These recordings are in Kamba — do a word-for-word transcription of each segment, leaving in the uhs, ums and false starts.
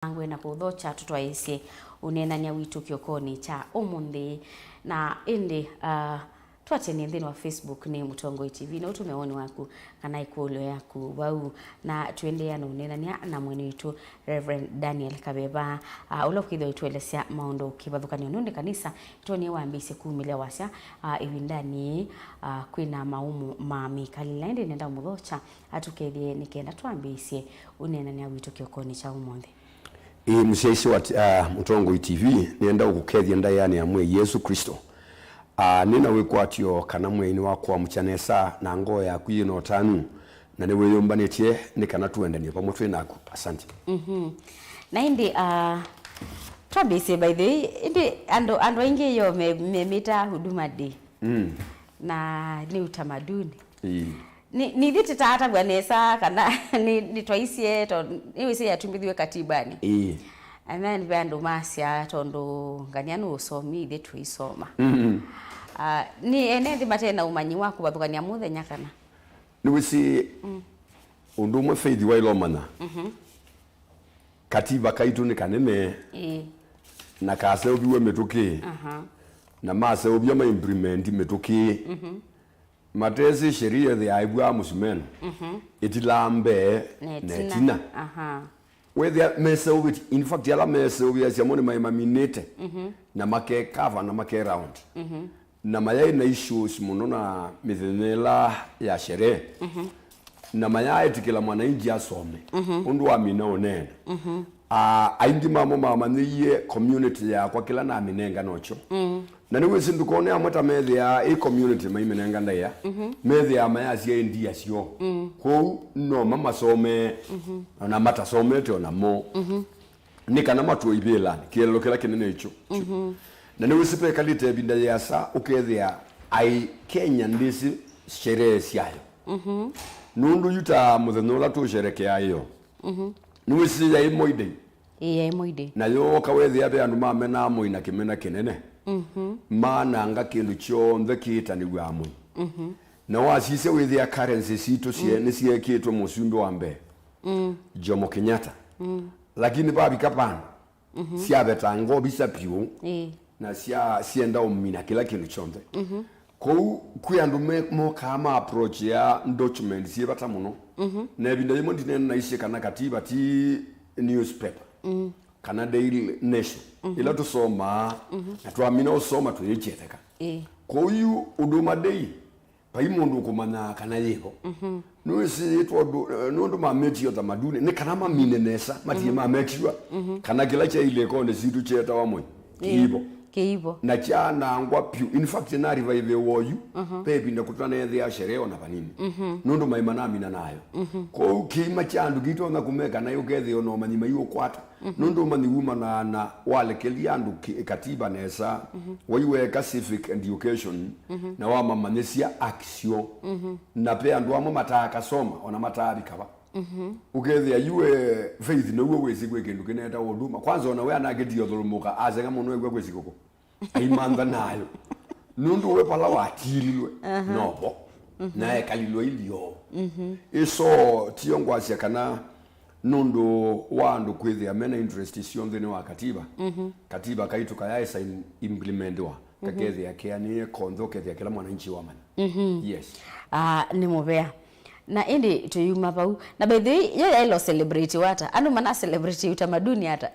ngwenda kũũthokya tũtwaĩĩsye ũneenany'a witũ kĩokonĩ kya ũmũnthĩ. Na ĩndĩ, ah, twatĩanĩe nthĩnĩ wa Facebook nĩ Mũtongoi T V, na ũtũme woni waku kana ĩkũlyo yaku vau. Na tũendeea na ũneenany'a na mwene witũ Reverend Daniel Kaveva, ah, ũla ũkĩthĩwa ũitũelesya maũndũ kĩvathũkany'o nũndũ kanisa ĩtonie wambĩĩsye kumĩlya wasya, ah, ĩvindanĩ yĩĩ, ah, kwĩna maumu ma mĩkalĩle. Ĩndĩ nenda ũmũthokya atũkethye nĩ kenda twambĩĩsye ũneenany'a witũ kĩokonĩ kya ũmũnthĩ. Ĩĩ, mũsyaĩĩsya wa t-, ah, Mũtongoi T V, nĩenda ũkũkethya ndaĩanĩ ya Mwĩai Yesũ Klĩsto. Ah, nĩ na wĩkwatyo kana Mwĩai nĩwakũamũkya nesa na ngoo yaku yĩ na ũtanu, na nĩwĩyũmbanĩtye nĩ kana tũendanie vamwe twĩ naku. Asante. Mhm. Na ĩndĩ, ah, twambĩĩsye, by the way, ĩndĩ andũ, andũ aingĩ yo me-, memĩtaa Huduma Day. Mm. Na nĩ utamaduni. Ĩĩ. Nĩ, nĩ ithyĩ tũtaatavw'a nesa kana nĩ, nĩtwaisye, to nĩwĩsĩ yatumbĩthiwe katibanĩ. Ĩĩ. And then ve andũ masya tondũ ngania nũũsomi, ithyĩ tũisoma. Mm-hmm. Ah, nĩ ene nthĩ mate na ũmanyi wa kũvathũkany'a mũthenya kana? Nĩwĩsĩ, mm, ũndũ ũmwe Faith waĩle ũmanya. Mhm. Katiba kaitũ nĩ kanene. Ĩĩ. Na kaseũviw'e mĩtũkĩ. Aha. Na maseũvya ma implement mĩtũkĩ. Mhm. Matesĩ sheria ĩthĩaa ĩvw'aa mũsumeno, mhm, ĩtilaa mbee na ĩtina. Aha. Wethĩa meseũvĩtye, in fact, ala meseũvĩasya mo nĩmaĩ maminĩte, mhm, na makekava na make round. Mhm. Na mayaĩ na issues mũno na mĩthenya ĩla ya sherehe. Mhm. Na mayaaĩtĩkĩla mwananchi asome, mhm, ũndũ wamina ũneena. Mhm. Ah, aingĩ mamo mamanyĩie community yakwa kĩla namĩnenga nokyo. Mm. Na nĩwĩsĩ ndũkone amwe ta methĩaa ĩ community maimĩnenga ndaĩa, mhm, methĩaa mayasya ĩ ndia syoo. Mm. Kwoou no mamasomee, mhm, ona matasomete onamo. Mhm. Nĩ kana matũe ivĩlanĩ, kĩeleelo kĩla kĩnene ĩkyo. Mhm. Na nĩwĩsĩ vekalĩte ĩvinda yĩasa ũkethĩa ai Kenya ndĩsĩ sherehe syayo. Mhm. Nũndũ yu ta mũthenya ũla tũsherekeaa ĩyo. Mhm. Nĩwĩsĩ yaĩ Moi Day. Ĩĩ, yaĩ Moi Day. Na yooka wethĩa ve andũ mamenaa Moi na kĩmena kĩnene. Mhm. Maananga kĩndũ kyonthe kĩĩtanĩw'aa Moi. Mhm. Na wasisya wĩthĩa currency sitũ sie-, mm, nĩsyeekĩtwe mũsumbĩ wa mbee, mm, Jomo Kenyatta. Mm. Lakini vavika vandũ, mhm, syavetanga ovisa vyũ, ĩĩ, na sya-, syenda ũmina kĩla kĩndũ kyonthe. Mhm. Kwoou kwĩ andũ me-, mokaa ma approach ya documents syĩ vata mũno. Mhm. Na ĩvinda yĩmwe ndineenaisye kana katiba ti newspaper, mm, kana Daily Nation, mhm, ĩla tũsomaa, mhm, na twamina ũsoma tũyĩkyetheka. Ĩĩ. Kwoou yu Huduma Day, vai mũndũ ũkũmanyaa kana yĩvo. Mhm. Nĩwĩsĩ tondũ, eh, nũndũ mamĩtie ũtamaduni, nĩ kana mamine nesa, matie, mhm, mametiwa, mhm, kana kĩla kyailĩ ĩkonĩ sitũ kyetawa Moi. Ĩĩ. Kĩivo. Kĩivo. Na kyanangwa pyũ. In fact, na revive woyu, mhm, ve ĩvinda kũtanethĩa sherehe ona vanini. Mhm. Nũndũ maima namina nayo. Mhm. Kwoou kĩima kya andũ kĩitonya kũmeka naĩ ũkethĩa ona ũmanyi maiũkwata. Mhm. Nũndũ ũmanyi wumanaa na walekelya andũ ki-, katiba nesa, mhm, waiweka civic education, mhm, na wamamanyĩsya haki syoo. Mhm. Na ve andũ amwe mataakasoma, ona mataavika va. Mhm. Ũkethĩa yu we Faith nĩw'o wĩsĩ kwĩ kĩndũ kĩneetawa Huduma. Kwanza ona we anakĩtie ũthũlũmũka, aseng'a mũno ew'a kwĩ sikũkũ. Aimantha nayo. Nũndũ we vala watililwe, aha, novo. Mhm. Na ekalilwe ilio. Mhm. Ĩso, tiyo ngwasya kana nũndũ wa andũ kwĩthĩa mena interest syonthe nĩ wa katiba. Mhm. Katiba kaitũ kayaĩsa im-, implementiwa, mhm, kakethĩa keanĩe konthe, ũkethĩa kĩla mwananchi wamanya. Mhm. Yes. Ah, nĩ mũvea. Na ĩndĩ tũyuma vau. Na by the way, yo yaĩle celebrate wata? Andũ mana celebrate utamaduni ata?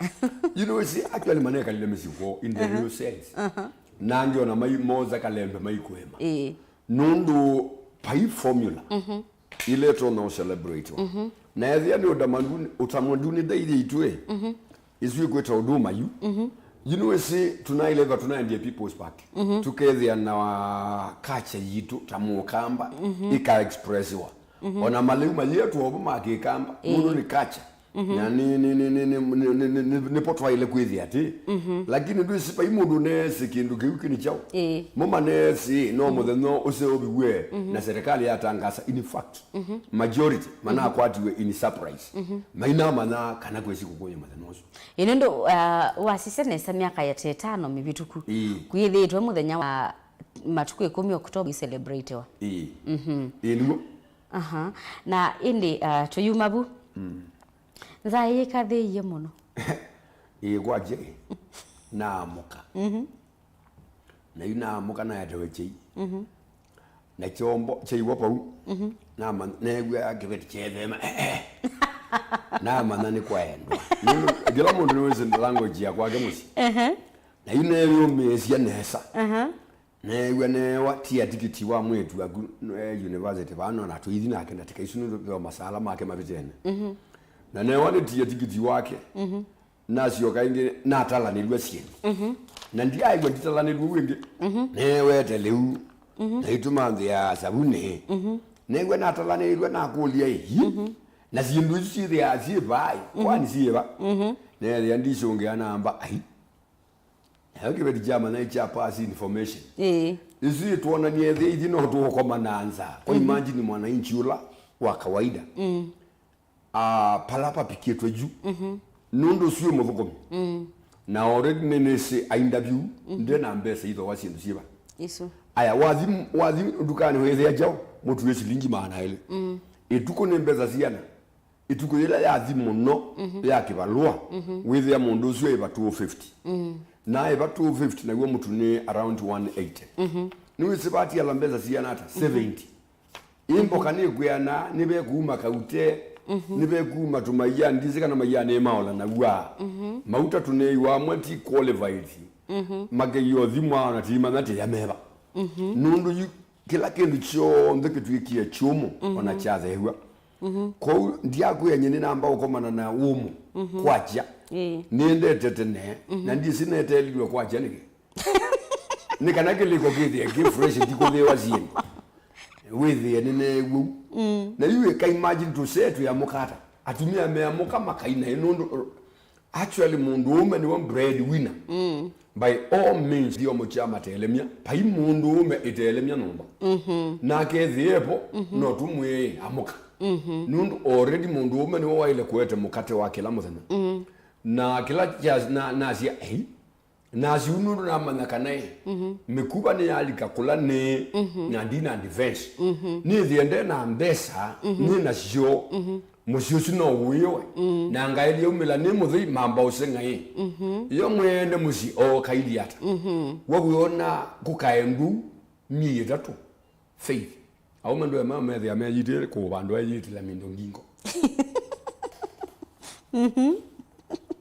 You know, see, actually, manekalile mĩsyĩ kwoo in the, aha, real sense. Aha. Na angĩ ona mai-, moza kalembe maikũema. Ĩĩ. Nũndũ vai formula, mhm, ĩla ĩtonya ũcelebrate wa. Mhm. Na ethĩa nĩ utamaduni, utamaduni ndaithe itwe. Mhm. Isu ikwĩta Huduma yu. Mhm. Yu nĩwĩsĩ tunaileva tunaendie People's Park. Mhm. Tũkethĩa na culture yitũ ta Mũkamba, mhm, ĩka expressiwa. Mhm. Ona malĩu mayĩetwa ovo ma Kĩkamba, ĩĩ, mũno nĩ culture. Mhm. Na nĩ, nĩ, nĩpo twaĩle kwĩthĩa atĩ. Mhm. Lakini ndwĩsĩ vai mũndũ ũneesĩ kĩndũ kĩu kĩ nĩ kyaũ. Ĩĩ. Mo maneesĩ, no, mhm, mũthenya ũseũviw'e, mhm, na serikali yatangasa. In fact, mhm, majority, mhm, manakwatiwe in surprise. Mhm. Mainamanya kana kwĩ sikũkũ ya mũthenya ũsu. Ĩ, nũndũ, uh, wasisya nesa myaka ya ta ĩtano mĩvĩtũku, ĩĩ, kwĩthĩĩtwe mũthenya wa matukũ ĩkũmi October ĩcelebratiwa. Ĩĩ. Mhm. Ĩĩ, nĩguo. Aha. Na ĩndĩ, uh, tũyuma vu. Mm. Nzaa yĩkathĩĩie mũno. Ĩĩ, kwakya ĩ, naamũka. Mhm. Na yu naamũka naetewe kyei. Mhm. Na kyombo kyaiwa vau. Mhm. Namanya, neew'a kĩveti kyeethema. Eh, eh. Namanya nĩ kwaendwa. Nũndũ kĩla mũndũ nĩwĩsĩ language ya kwake mũsyĩ. Ehe. Na yu neeyũmĩĩsya nesa. Aha. Neew'a neewa tia tikiti wa mwĩĩtu waku e university vaa, no na tũithi nake ndatĩka isu nũndũ ve masala make mavĩtene. Mhm. Na neewa nĩtie tikiti wake. Mhm. Nasyoka ĩngĩ natalanĩlw'a syĩndũ. Mhm. Na ndyaaĩw'a nditalanĩlw'a ĩngĩ. Mhm. Neewete lĩu. Mhm. Naitũma nthĩ ya savunĩ. Mhm. Neew'a natalanĩlw'a nakũlya ĩĩ. Mhm. Na syĩndũ isu syĩthĩaa syĩ vaĩ. Mhm. Kwani syĩ va? Mhm. Neethĩa ndisũngĩa namba ai. Nayo kĩveti kyamanya kya pass information. Ĩĩ. Isu itwonanie ethĩa ithyĩ no tũũkoma na nza. Kwa Mhm. imagine mwananchi ũla wa kawaida. Mm. Ah, pala papikĩtwe yu. Mhm. Nũndũ ũsu wĩ mũthũkũmi. Mm. Na already nĩnĩsĩ ainda vyu, Mhm. ndĩ na mbesa ithoa syĩndũ syĩva. Isu. Aya, wathi, wathi ndukanĩ wĩthĩa kyaũ, mũtu wĩ silingi maana elĩ. Mm. Ĩtukũ nĩ mbesa siana? Ĩtukũ yĩla yathi mũno Mhm. ya kĩvalũa, Mhm. wĩthĩa mũndũ ũsu aĩva two fifty. Mm. Na aĩva two fifty, naw'o mũtu nĩ around one eighty. Mhm. Nĩwĩsĩ vatiala mbesa siana ata? Mhm. Seventy. Ĩ mboka nĩkwĩana, nĩvekuuma kaute, Mhm. nĩvekuuma tũmaia, ndisĩ kana maia nĩ maola naw'a. Mhm. Mauta tũneiwa amwe ti qualified. Mhm. Makĩio thimwa ona tiimanya tĩya meva. Mhm. Nũndũ yu kĩla kĩndũ kyonthe kĩtw'ĩkie kyũmũ, Mhm. ona kyatheew'a. Mhm. Kwoou ndyakwĩa nyie nĩnamba ũkomana na ũmũ Mhm. kwakya. Ĩĩ. Nĩendete tene, Mhm. na ndisĩ neteelilwe kwakya nĩkĩ. Nĩ kana kĩlĩko kĩthĩe kĩ fresh, ndikũthĩwa syĩndũ. Wĩthĩe nĩneew'ũ. Mm. Na yu ĩka imagine tũsee twĩamũka ata. Atumĩa meamũka makaina ĩ nũndũ Actually, mũndũ ũme nĩwe bread winner. Mm. By all means, thiomo kya matelemya, vai mũndũ ũme ĩtelemya nyũmba. Mhm. Nake ethĩevo, Mhm. no tũmwĩe amũka. Mhm. Nũndũ already mũndũ ũme nĩwe waĩle kũete mũkate wa kĩla mũthenya. Mhm. Na kĩla kya, na, nasya, ei, nasya ũu nũndũ namanya kana ĩ, Mhm. mĩkuva nĩyalika kũla nĩ, Mhm. na ndina defense. Mhm. Nĩthĩe nde na mbesa, Mhm. nĩ nasyo. Mhm. Mũsyĩ ũsu no ũĩwe, Mm. na ngaĩlye umĩla nĩ mũthei mamba ũseng'aĩ. Mhm. Yo mwene mũsyĩ ooka ili ata? Mhm. We wĩona kũkaendũ myei ĩtatũ? Faith. Aũme ndũe mao methĩa meyitĩe kũũ vandũ eyĩtĩla mĩndũ ngingo. Mhm.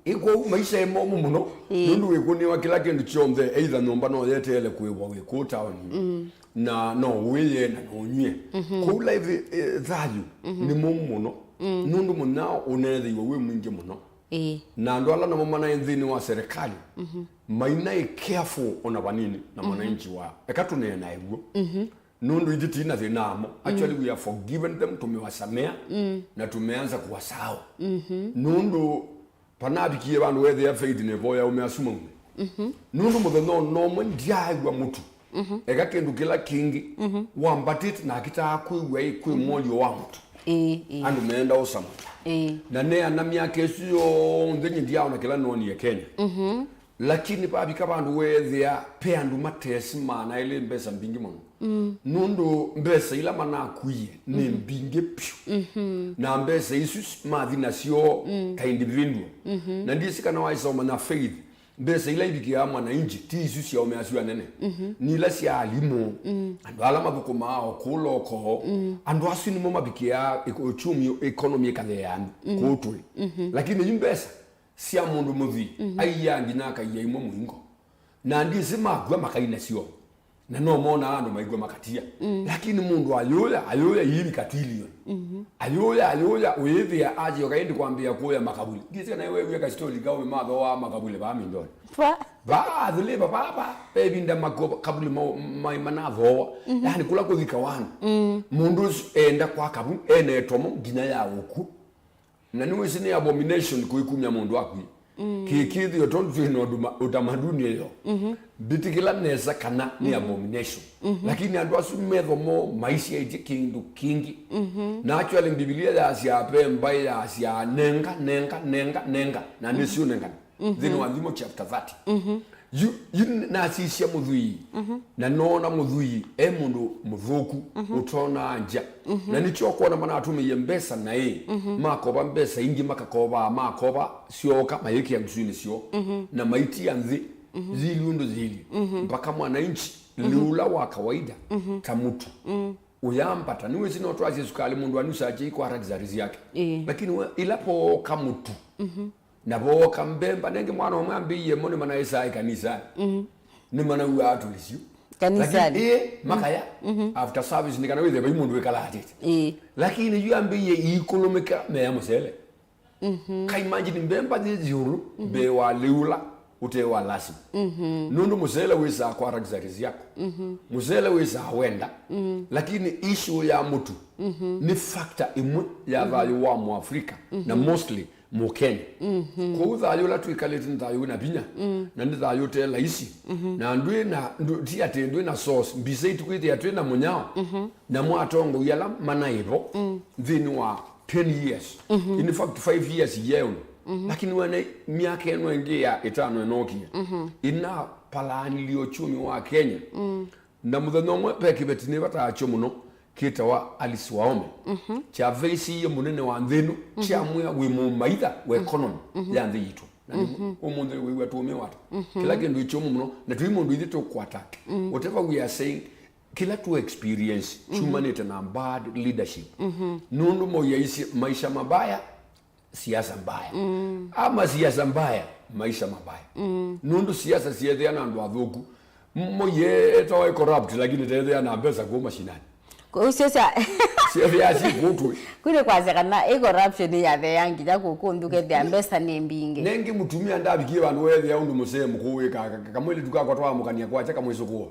Ĩ kwoou maisha ĩ momũ mũno, Ĩĩ. nũndũ wĩkũnĩwa kĩla kĩndũ kyonthe, either nyũmba no yeteele kũĩvwa wĩ kũũ taoni, Mm. na no ũĩe na no ũnyw'e. Mhm. Kwoou life, eh, thayũ Mhm. nĩ mũmũ mũno, Mm. nũndũ mũnyao ũneethĩiwe wĩ mwingĩ mũno. Ĩĩ. Na andũ ala namo manaĩ nthĩnĩ wa serikali, Mhm. mainaĩ careful ona vanini na Mm. mwananchi wao. Eka tũneenae w'o. Mhm. Nũndũ ithyĩ tĩ na thĩna namo. Actually, Mm. we are forgiven them, tumewasamea, Mm. na tumeanza kuwasahau. Mhm. Nũndũ vanavikie vandũ wethĩa Faith nĩvoya ũme asu maume. Mhm. Nũndũ mũthenya o nomwe ndyaaĩw'a mũtu. Mhm. Eka kĩndũ kĩla kĩngĩ, Mhm. wambatĩte na akitaa kwĩw'a ĩ kwĩ mwolyo wa mũtu. Ĩĩ, ĩĩ. Andũ meenda ũsa mũtu. Ĩĩ. Na neana myaka ĩsu yonthe nyie ndyaona kĩla noonie Kenya. Mhm. Lakini vavika vandũ weethĩa ve andũ matesĩ maana elĩ mbesa mbingĩ mũno. Mm. Nũndũ mbesa ila manakuie nĩ Mhm. mbingĩ vyũ. Mhm. Na mbesa isu s-, mathi nasyo Mm. ta individual. Mhm. Na ndisĩ kana waisoma na Faith, mbesa ila ivikĩaa mwananchi ti isu sya ũme asu anene. Mhm. Nĩ ila sya alimũ, Mm. andũ ala mathũkũmaa o kũũ loko. Mm. Andũ asu nĩmo mavikĩaa eko-, uchumi, economy ĩkatheea Mm. kũũ tũĩ. Mhm. Lakini yu mbesa sya mũndũ mũthwii, Mhm. aiaa nginya akaia imwe mũingo. Na ndisĩ makw'a makaina syo. Na no monaa andũ maikw'a makatia. Mm. Lakini mũndũ ayũya, ayũya ĩĩvika twilioni. Mhm. Ayũya, ayũya, ũyĩthĩa asyoka ĩndĩ kwambĩĩa kũya makavuli. Ndisĩ kana weew'a kasitoli kaũme mathooaa makavuli vaa Mindoni. Va? Vaa athũlĩva vaa, vaa, ve ĩvinda makavuli ma, ma, manathooa. Mhm. Yaani kũla kũthika wanu. Mm. Mũndũ ũsu eenda kwa kavu, ene ĩtomo nginya ya ũkw'ũ. Na nĩwĩsĩ nĩ abomination kũikumya mũndũ akwie. Mm. Kĩkĩthĩo tondũ twĩ na ũndũ ma-, ũtamaduni ĩyo. Mhm. Mbĩtĩkĩla nesa kana nĩ Mhm. abomination. Mhm. Lakini andũ asu metho moo maisyaĩtye kĩndũ kĩngĩ. Mhm. Na actually Mbivilia yasyaa ve mbaĩ yasyaa nenga, nenga, nenga, nenga. Na nĩsiũnengana. Mhm. Nthĩnĩ wa Nthimo chapter thirty. Mhm. Yu, yu nasisya mũthwii, na noona mũthwii e mũndũ mũthũku, ũtonaa ngya. Na nĩkyo ũkwona manatũmĩie mbesa naĩ, makova mbesa ingĩ, makakovaa, makova syooka, mayĩkĩa ngusuinĩ syoo, na maitia nthĩ, yĩilyĩ ũndũ yĩilyĩ, mpaka mwananchi lĩũla wa kawaida, ta mũtu, ũyambata. Nĩwĩsĩ no twasye sukalĩ mũndũ anusaa kyei kwa luxuries yake. Ĩĩ. Lakini we, ĩla pooka mũtu, na vooka mbemba, nengĩ mwana ũmwe ambĩie mo nĩmanaĩsaa ĩkanisanĩ. Nĩmanaw'aa tũlĩsyo. Kanisanĩ. Lakini, ĩĩ, makaya, after service, nĩ kana wĩthĩe vai mũndũ wĩkalaatĩte. Ĩĩ. Lakini yu ambĩie iikũlũmĩka meya mũsele. Ka imagine mbemba yĩ yĩũlũ mbee wa lĩũla ũte wa lasima. Nũndũ mũsele wĩsaa kwa luxuries yako. Mũsele wĩsaa wenda. Lakini issue ya mũtu nĩ factor ĩmwe ya thayũ wa Mũafrika, na mostly Mũkenya. Kwoou thayũ ũla twĩkalĩte nĩ thayũ wĩna vinya, na nĩ thayũ ũte laisi. Na ndwĩ na, ndũ-, ti atĩ ndwĩ na source, mbisa itũ kwĩthĩa twĩ na mũnyao, na mwatongoia ala manaĩvo nthĩnĩ wa ten years. In fact, five years yeũnĩ. Lakini wene myaka ĩno ĩngĩ ya ĩtano ĩnookie, ĩnapalaanilye ũkyũmi wa Kenya. Na mũthenya ũmwe ve kĩveti nĩvataa kyo mũno kĩtawa Alice Wahome. Kyaveisiie mũnene wa nthĩ ĩno, kyamwĩa wĩ mũmaitha wa economy ya nthĩ yitũ. Na nĩ ũmũnthĩ wĩw'a tũũmĩwa ata. Kĩla kĩndũ ĩkyũmũ mũno, na tũi mũndũ ithyĩ tũkũattack. Whatever we are saying, kĩla tũ experience kyumanĩte na bad leadership. Nũndũ moyaisye maisha mabaya, siasa mbaya. Ama siasa mbaya, maisha mabaya. Nũndũ siasa siethĩa na andũ athũku. Moye etawa corrupt, lakini tethĩa na mbesa kuma mashinani. Kũu sio sya siethĩa si kũtwe. Kule kwasya kana ĩ corruption yathea nginya kũkũ nthukethĩa mbesa nĩ mbingĩ. Nengĩ mũtumia ndavikie vandũ wethĩa ũndũ mũsee mũkũũ wĩkaa, ka-, ka-, kamwĩlĩtu kakwa twamũkania kwakya kamwĩsũkũa.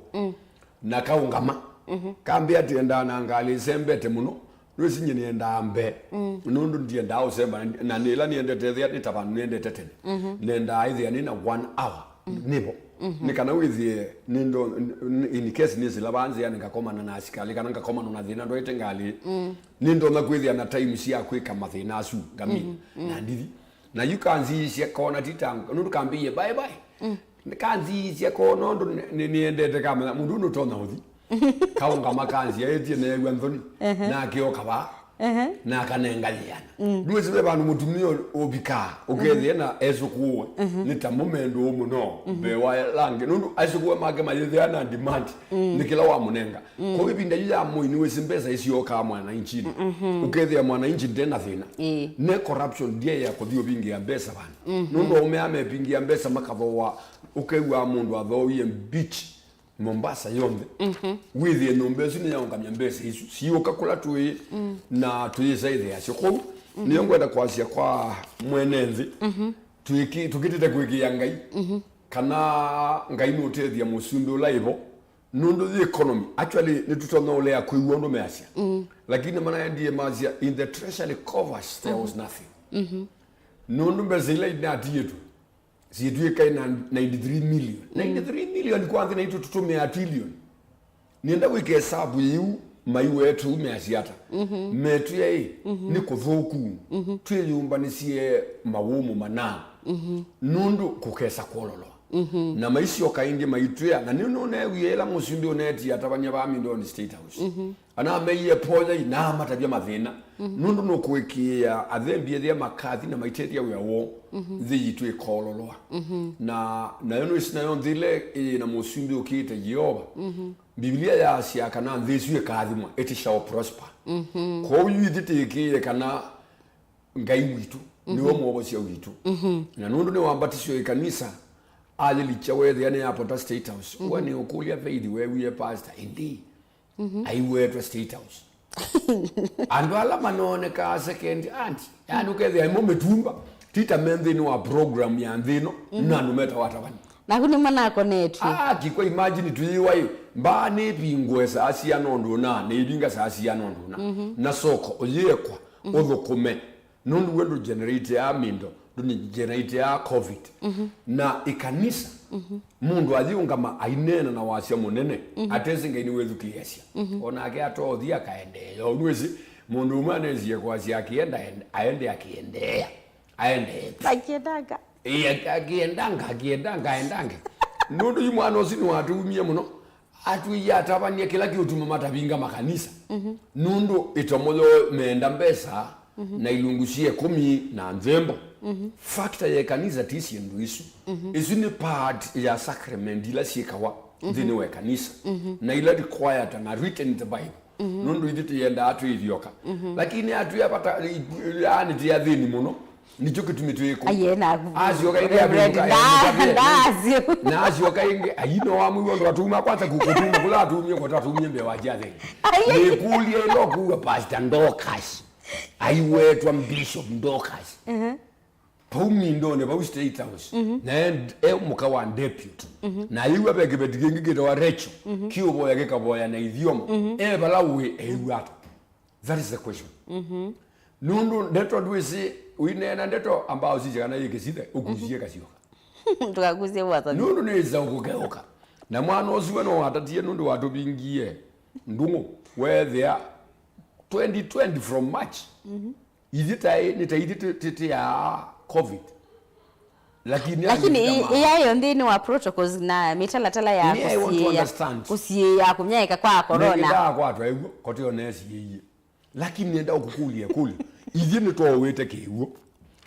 Na kaũngama. Kambĩa atĩ endaa na ngalĩ ĩsembete mũno, nĩwĩsĩ nyie nĩendaa mbee. Nũndũ ndiendaa ũsemba, na, na nĩla nĩendete ĩthĩa nĩ ta vandũ nĩendete tene. Nendaa ĩthĩa nĩ na one hour nĩvo. Nĩ kana wĩthĩe nĩndo, n-, n-, in case nĩsĩla vaa nzĩanĩ ngakomana na asikalĩ kana ngakomana na thĩna ndwaĩte ngalĩ. Nĩndonya kwĩthĩa na time sya kwĩka mathĩna asu ngamina na ndithi. Na yu kanziisye kona ti ta, nũndũ kambĩie bye bye. Kanziisye kona ũndũ nĩ-, nĩ-, nĩendete kamanya mũndũ ũyũ nũtonya ũthi. Kaũngama kanzia ĩtie neew'a nthoni. Na akĩoka vaa. Na akanenga yĩana. Ndwĩsĩ ve vandũ mũtumia ũ-, ũvikaa, ũkethĩa na esũkũũe. Nĩ ta mũmendũ mũno, mbee wa ala angĩ. Nũndũ esũkũũe make mayĩthĩa na demand, nĩ kĩla wamũnenga. Kwoou ĩvinda yu ya Moi nĩwĩsĩ mbesa isiokaa mwananchini. Ũkethĩa mwananchi nde na thĩna. Ĩĩ. Ne corruption ndiye ya kũthi ũvingĩa mbesa vandũ. Nũndũ aũme amepingĩa mbesa makathooa, ũkew'aa mũndũ athooie beach Mombasa yonthe. Wĩthĩe nyũmba ĩsu nĩyaũngamya mbesa isu siũka kũla tũĩ na tũyĩsaĩthĩasya. Kwoou nĩyo ngwenda kwasya kwa mwene nthĩ, twĩki-, tũkĩtĩte kwĩkĩĩa Ngai kana Ngai nũtethya mũsumbĩ ũla ĩvo. Nũndũ yĩ economy, actually, nĩtũtonya ũlea kwĩw'a ũndũ measya. Lakini manaendie masya, "In the treasury covers, there was nothing." Nũndũ mbesa ila inatiĩtwe, syĩtw'ĩkae na ninety-three million. Ninety-three million kwa nthĩ naitũ tũtũmĩaa trillion. Nĩenda wĩke hesabu yĩu, mai wetu measya ata? Metwĩa ĩ, nĩ kũthũku. Twĩyũmbanĩsye mawũmũ mana. Nũndũ kũkesa kwololoa. Na maisyoka ĩngĩ maitwĩa, na nĩũneewie ĩla mũsumbĩ ũneetie atavany'a vaa Mindoni State House. Anameie poyai na amatavya mathĩna. Nũndũ nũkũĩkĩĩa athembi ethĩa makathi na maitethya wĩa woo, nthĩ yitũ ĩkoololwa. Na nayo nĩwĩsĩ nayo nthĩ ĩla ĩyĩ na mũsumbĩ ũkĩĩte Yeova. Mbivilia yaasya kana nthĩ ĩsu ĩkaathimwa, it shall prosper. Kwoou yu ithyĩ tĩĩkĩĩe kana Ngai witũ nĩwe mwovosya witũ. Na nũndũ nĩwambatisyo ĩkanisa, ayĩlikya weethĩa nĩyapota State House. We nĩũkũlya Faith weewie pastor, ĩndĩ aiwetwe State House. Andũ ala manoonekaa second hand, yani ũkethĩa imo mĩtumba, ti ta me nthĩnĩ wa program ya nthĩ ĩno, na andũ metawa atavany'a. Naku nĩmo nakonetw'e. Ah, kikwa imagine twĩĩwa ĩ, mbaa nĩvingũe saa siana ũndũ ũna, nĩivinga saa siana ũndũ ũna. Na soko, ũyĩekwa, ũthũkũme. Nũndũ we ndũgenereteaa mindo, ndũgenereteaa covid. Na ĩkanisa, mũndũ ayĩũngama aineena na wasya mũnene, atesĩ Ngai nĩwĩthukĩĩasya. Onake atoothi akaendeea. Ũu nĩwĩsĩ, mũndũ ũmwe anesie kwasya akĩenda, aende akĩendeea. Aendete. Akĩendanga. Ĩĩ, akĩendanga, akĩendanga, aendange. Nũndũ yu mwana ũsu nĩwatũumie mũno. Atwĩie atavany'a kĩla kĩũtuma matavinga makanisa. Nũndũ ĩtomo yoo meenda mbesa na ilungu sya ĩkũmi na nzembo. Factor ya ĩkanisa ti syĩndũ isu. Isu nĩ part ya sacrament ila syĩkawa nthĩnĩ wa ĩkanisa, na ila required na written in the Bible. Nũndũ ithyĩ tũyendaa twĩ ithyoka. Lakini atwĩa vata, yaani ti athĩni mũno. Nĩkyo kĩtumi twĩ kũu. Aiye, na asyoka ĩngĩ Reverend, amĩnũka, nda-, amĩnũka ndasyo. Na asyoka ĩngĩ, ai, no wamwĩw'a ũndũ atuma kwanza kũkũtuma kũla atumie, kwa atumie mbee wa kyathĩ. Aiye. Nĩkũlya ĩla ũkũw'a Pastor Dorcas aiwetwa Bishop Dorcas. Pau mindone, pau State House. Na e, e mũka wa deputy. Na aiw'a ve kĩveti kĩngĩ kĩtawa Rachel, kĩũvoya kĩkavoya na ithyomo. E vala ũĩ, aiw'a ata? That is the question. Nũndũ ndeto ndwĩsĩ, ũineena ndeto ambao sisya kana yĩ kĩsithe, ũkusie kasyoka. Ndũkakusie wathani. Nũndũ nĩsa ũkũkeũka. Na mwana ũsu we no watatie nũndũ watũvingie ndũng'ũ weethĩa twenty twenty from March. Ithyĩ taĩ, nĩ ta ithyĩ tĩ, tĩ, tĩ ya covid. Lakini lakini i- ĩyayo nthĩnĩ wa protocols na mĩtalatala ya me, I want to kũsiĩĩa, understand. Kũsiĩĩa kũnyaĩka kwa corona. Nĩndaa kwatwa ĩw'o, kote onesiĩie. Lakini nenda ũkũkũlya ĩkũlyo. Ithyĩ nĩtwoowĩte kĩw'ũ.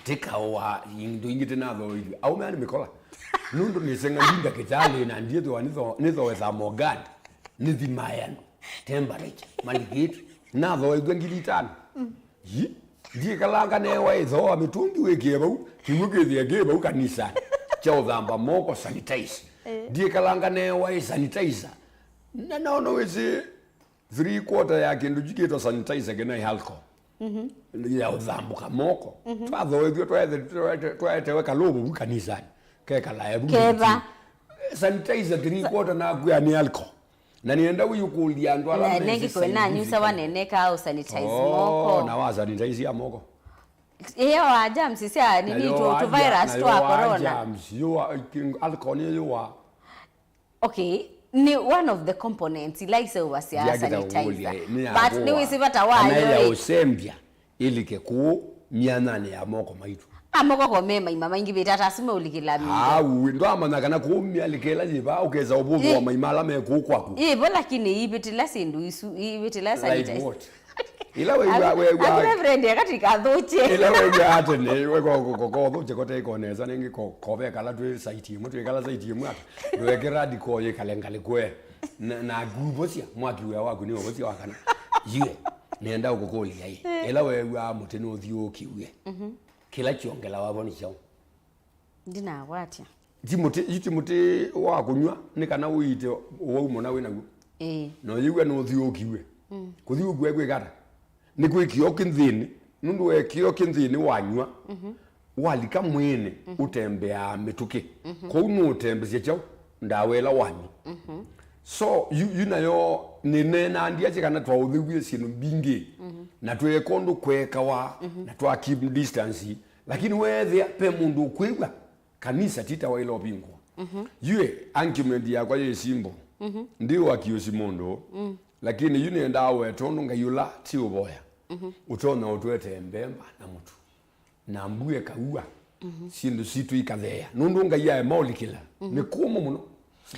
Tĩkaũa indo ingĩ tĩnathoithw'e. Aume ani mĩkola. Nũndũ nĩsenga ndi ndakĩtalĩ na ndiĩthĩwa nĩtho-, nĩthoe thermogun. Nĩthimae andũ. Temperature. Malikĩtwe. Nathoethw'e ngili itano. Yi. Ndiĩkalanga newa ĩthooa mĩtũngi wĩkĩe vau. Kĩw'ũ kĩthĩe kĩ vau kanisa. Kya ũthamba moko sanitize. Ndiĩkalanga newa ĩ sanitizer. Na nono wĩsĩ three quarter ya kĩndũ kyu kĩtwa sanitizer kĩna alcohol. Ya ũthambũka moko. Twathoethw'e twaete-, twaete-, twaetewe kalũvũ vu kanisanĩ. Kekalae vu. Keva. Sanitizer three quarter nakwĩa nĩ alcohol. Na nĩenda wĩyũkũlya andũ ala na nengi kwena nyusa waneneka au sanitize moko. Na wa sanitize ya moko. Iyo wa germs sia nini tu virus twa corona. Germs, yo wa, alcohol nĩyo yo wa. Okay, nĩ one of the components ila iseũvasya sanitizer. But nĩwĩsĩ vata wayo ya ũsembya ĩlike kũũ myanyanĩ ya moko maitũ. Amoko ko me maima maingĩvĩte ata asu meũlikĩla mingo. Au, ndwamanya kana kũũ myalĩka ĩla yĩva, ũkesa ũvũthũa maima ala me kũũ kwaku. Ĩvo, lakini ivĩtĩla syĩndũ isu, ivĩtĩla sanitizer. Like what? Ĩla wĩw'a, wĩw'a. Aku Reverend, eka tũikathũkye. Ĩla wĩw'a atene, we ko, ko, ko, kothũkye kote iko nesa, nĩngĩ ko, kove kala twĩ site ĩmwe, twĩkala site ĩmwe ata. Ndweke radical yĩkale ngalĩko e. Na, na nguvosya, mwaki wĩa waku nĩ ũvosya wa kana. Yue, nĩenda ũkũkũlya ĩ. Ĩla wĩw'a mũtĩ nũthiũũkiw'e. Kĩla kyongelawa vo nĩ kyaũ? Ndinawatya. Ti mũtĩ, yu ti mũtĩ wa kũnyw'a, nĩ kana ũiite ũwau mũna wĩ naw'o. Ĩĩ. Na ũyĩw'a nũthiũũkiw'e. Kũthiũũkiw'a kwĩka ata? Nĩ kwĩ kĩo kĩ nthĩnĩ, nũndũ we kĩo kĩ nthĩnĩ wanywa, walika mwĩĩnĩ, ũtembeaa mĩtũkĩ. Kwoou nũũtembesya kyaũ? Ndawa ĩla wanywa. So, yu, yu nayo nĩneenaa ndiasya kana twaũthĩw'e syĩndũ mbingĩ, na tweeka ũndũ kweekawa, na twa keep distance, lakini weethĩa ve mũndũ ũkwĩw'a, kanisa ti ta waĩle ũvingũa. Yu ĩ, argument yakwa yĩ simple. Ndi ũakiũsi mũndũ, lakini yu nĩendaa weta ũndũ Ngai ũla ti ũvoya ũtonya ũtwetee mbemba na mũtu na mbua ĩkaua, syĩndũ sitũ ikatheea. Nũndũ Ngai aema ũlikĩla, nĩ kũmũ mũno.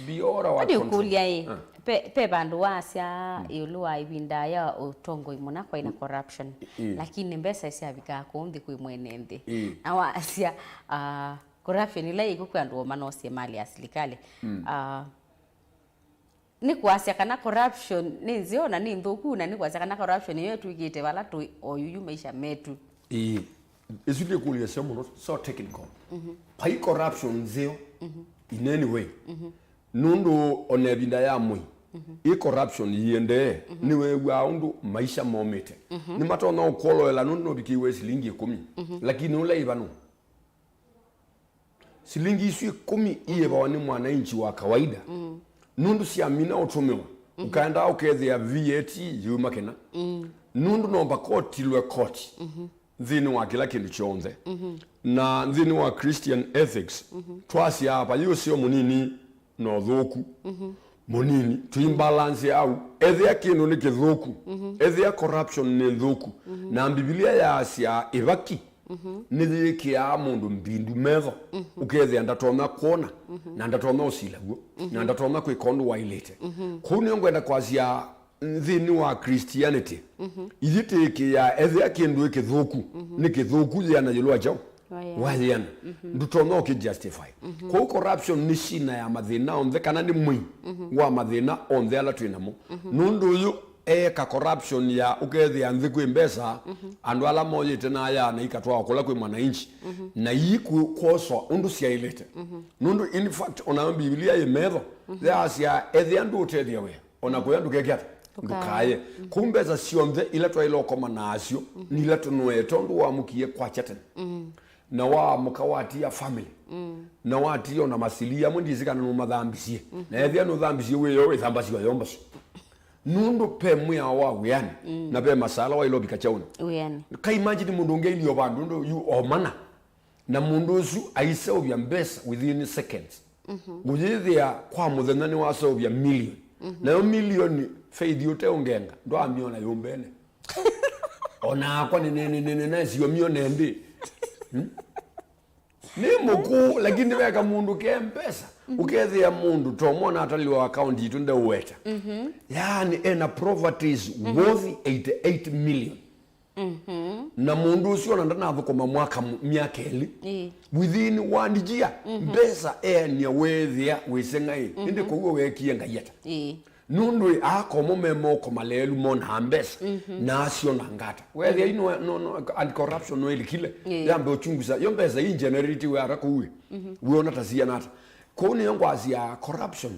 Beyond our control. Ĩndĩ ũkũlya ĩ, ve, ve vandũ waasya ĩũlũ wa ĩvinda ya ũtongoi mũna kwaĩ na corruption. Ĩĩ. Lakini mbesa syavikaa kũu nthĩ kwĩ mwene nthĩ. Ĩĩ. Na waasya, ah, corruption ĩla yĩkw'o kwĩ andũ o manosie mali ya silikalĩ. Ah, nĩ kwasya kana corruption nĩ nzeo na nĩ nthũku, na nĩ kwasya kana corruption ĩyo ĩtw'ĩkĩte vala tũĩ o yuyu maisha metũ. Ĩĩ. Ĩsu nĩ ĩkũlyo ĩseo mũno, so technical. Vai corruption nzeo in any way. Nũndũ ona ĩvinda ya Moi, ĩ corruption yĩendee, nĩweew'aa ũndũ maisha momĩte. Nĩmatonya ũkwoloela nũndũ nũvikĩiwe silingi ĩkũmi. Lakini ũla ĩva nũ? Silingi isu ĩkũmi iĩvawa nĩ mwananchi wa kawaida. Nũndũ syamina ũtũmĩwa, ũkaendaa ũkethĩa V A T yuma kĩna. Nũndũ nomba kotilwe koti nthĩnĩ wa kĩla kĩndũ kyonthe. Na nthĩnĩ wa Christian ethics, twasyaa vai ũseo mũnini na ũthũku. Mũnini, tũimbalance au. Ethĩa kĩndũ nĩ kĩthũku, ethĩa corruption nĩ nthũku. Na Mbivilia yaasya ĩvaki nĩyĩkĩaa mũndũ mbindu metho, ũkethĩa ndatonya kwona, na ndatonya ũsila w'o, na ndatonya kwĩka ũndũ waĩlĩte. Kũu nĩyo ngwenda kwasya nthĩnĩ wa Christianity, ithyĩ tĩĩkĩĩaa ethĩa kĩndũ ĩ kĩthũku, nĩ kĩthũku yĩana ĩũlũ wa kyaũ? Wa yĩana. Wa yĩana. Ndũtonya ũkĩjustify. Kwoou corruption nĩ shina ya mathĩna onthe, kana nĩ mwĩi wa mathĩna onthe ala twĩ namo. Nũndũ ũyũ eeka corruption ya ũkethĩa nthĩ kwĩ mbesa, andũ ala moyĩte na ayaa na ikatwawa kũla kwĩ mwananchi, na iikwoswa ũndũ syaĩlĩte. Nũndũ in fact, onayo Mbivilia yĩ metho, yaasya, ethĩa ndũũtethya wĩa, ona kũya ndũkeke ata? Ndũkaye. Kũu mbesa syonthe ila twaĩle ũkoma nasyo, nĩ ila tũnũete ũndũ wamũkie kwakya tene. Na waamũka watia family. Na watia ona masili amwe ndisi kana nũmathambisie. Na ethĩa nũthambisie wĩyo wĩthambasya yo mbasyo. Nũndũ pe mwĩao wa wĩanĩ, na pe masala waĩle ũvika kyaũnĩ. Wĩanĩ. Ka imagine mũndũ ũngĩ ailyĩ o vandũ ũndũ yu omana. Na mũndũ ũsu aiseũvya mbesa within seconds. Ũyĩthĩa kwa mũthenya nĩwaseũvya milioni. Nayo milioni Faith ũteũngenga, ndwaamyona yũmbene. Onakwa nĩnenenene naisio myone ndĩ. Hmm? Nĩ mũkũũ, lakini veka mũndũ ke mbesa. Ũkethĩa mũndũ tomwona atalĩwa akaunti itũ ndeũweta. Yaani ena properties worth eighty-eight million. Na mũndũ ũsu ona ndanathũkũma mwaka mu-, myaka ĩlĩ. Ĩĩ. Within one year, mbesa eania weethĩa wĩseng'aĩ. Ĩndĩ kũu weekie Ngai ata? Ĩĩ. Nũndũ ĩ, akomo me moko maleelu monaa mbesa, na asyona ngata. Weethĩa ino, no, no, anti-corruption no ĩlikile, yambe ũchunguza, yo mbesa ii generate we ata kũu ĩ? Wĩona ta siana ata? Kũu nĩyo ngwasya corruption.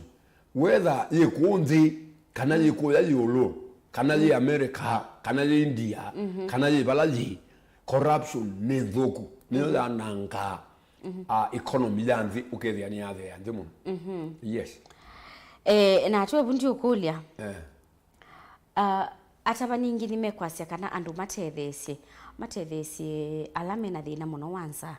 Whether yĩ kũũ nthĩ, kana yĩ kũya ĩũlũ, kana yĩ America, kana yĩ India, kana yĩ vala yĩ, corruption nĩ nthũku. Nĩyo yanangaa, ah, economy ya nthĩ, ũkethĩa nĩ yathea nthĩ mũno. Yes. Eh, na atwe vundi ũkũlya. Eh. Ah, atavani aingĩ nĩmekwasya kana andũ matetheesye, matetheesye ala mena thĩna mũno wa nzaa,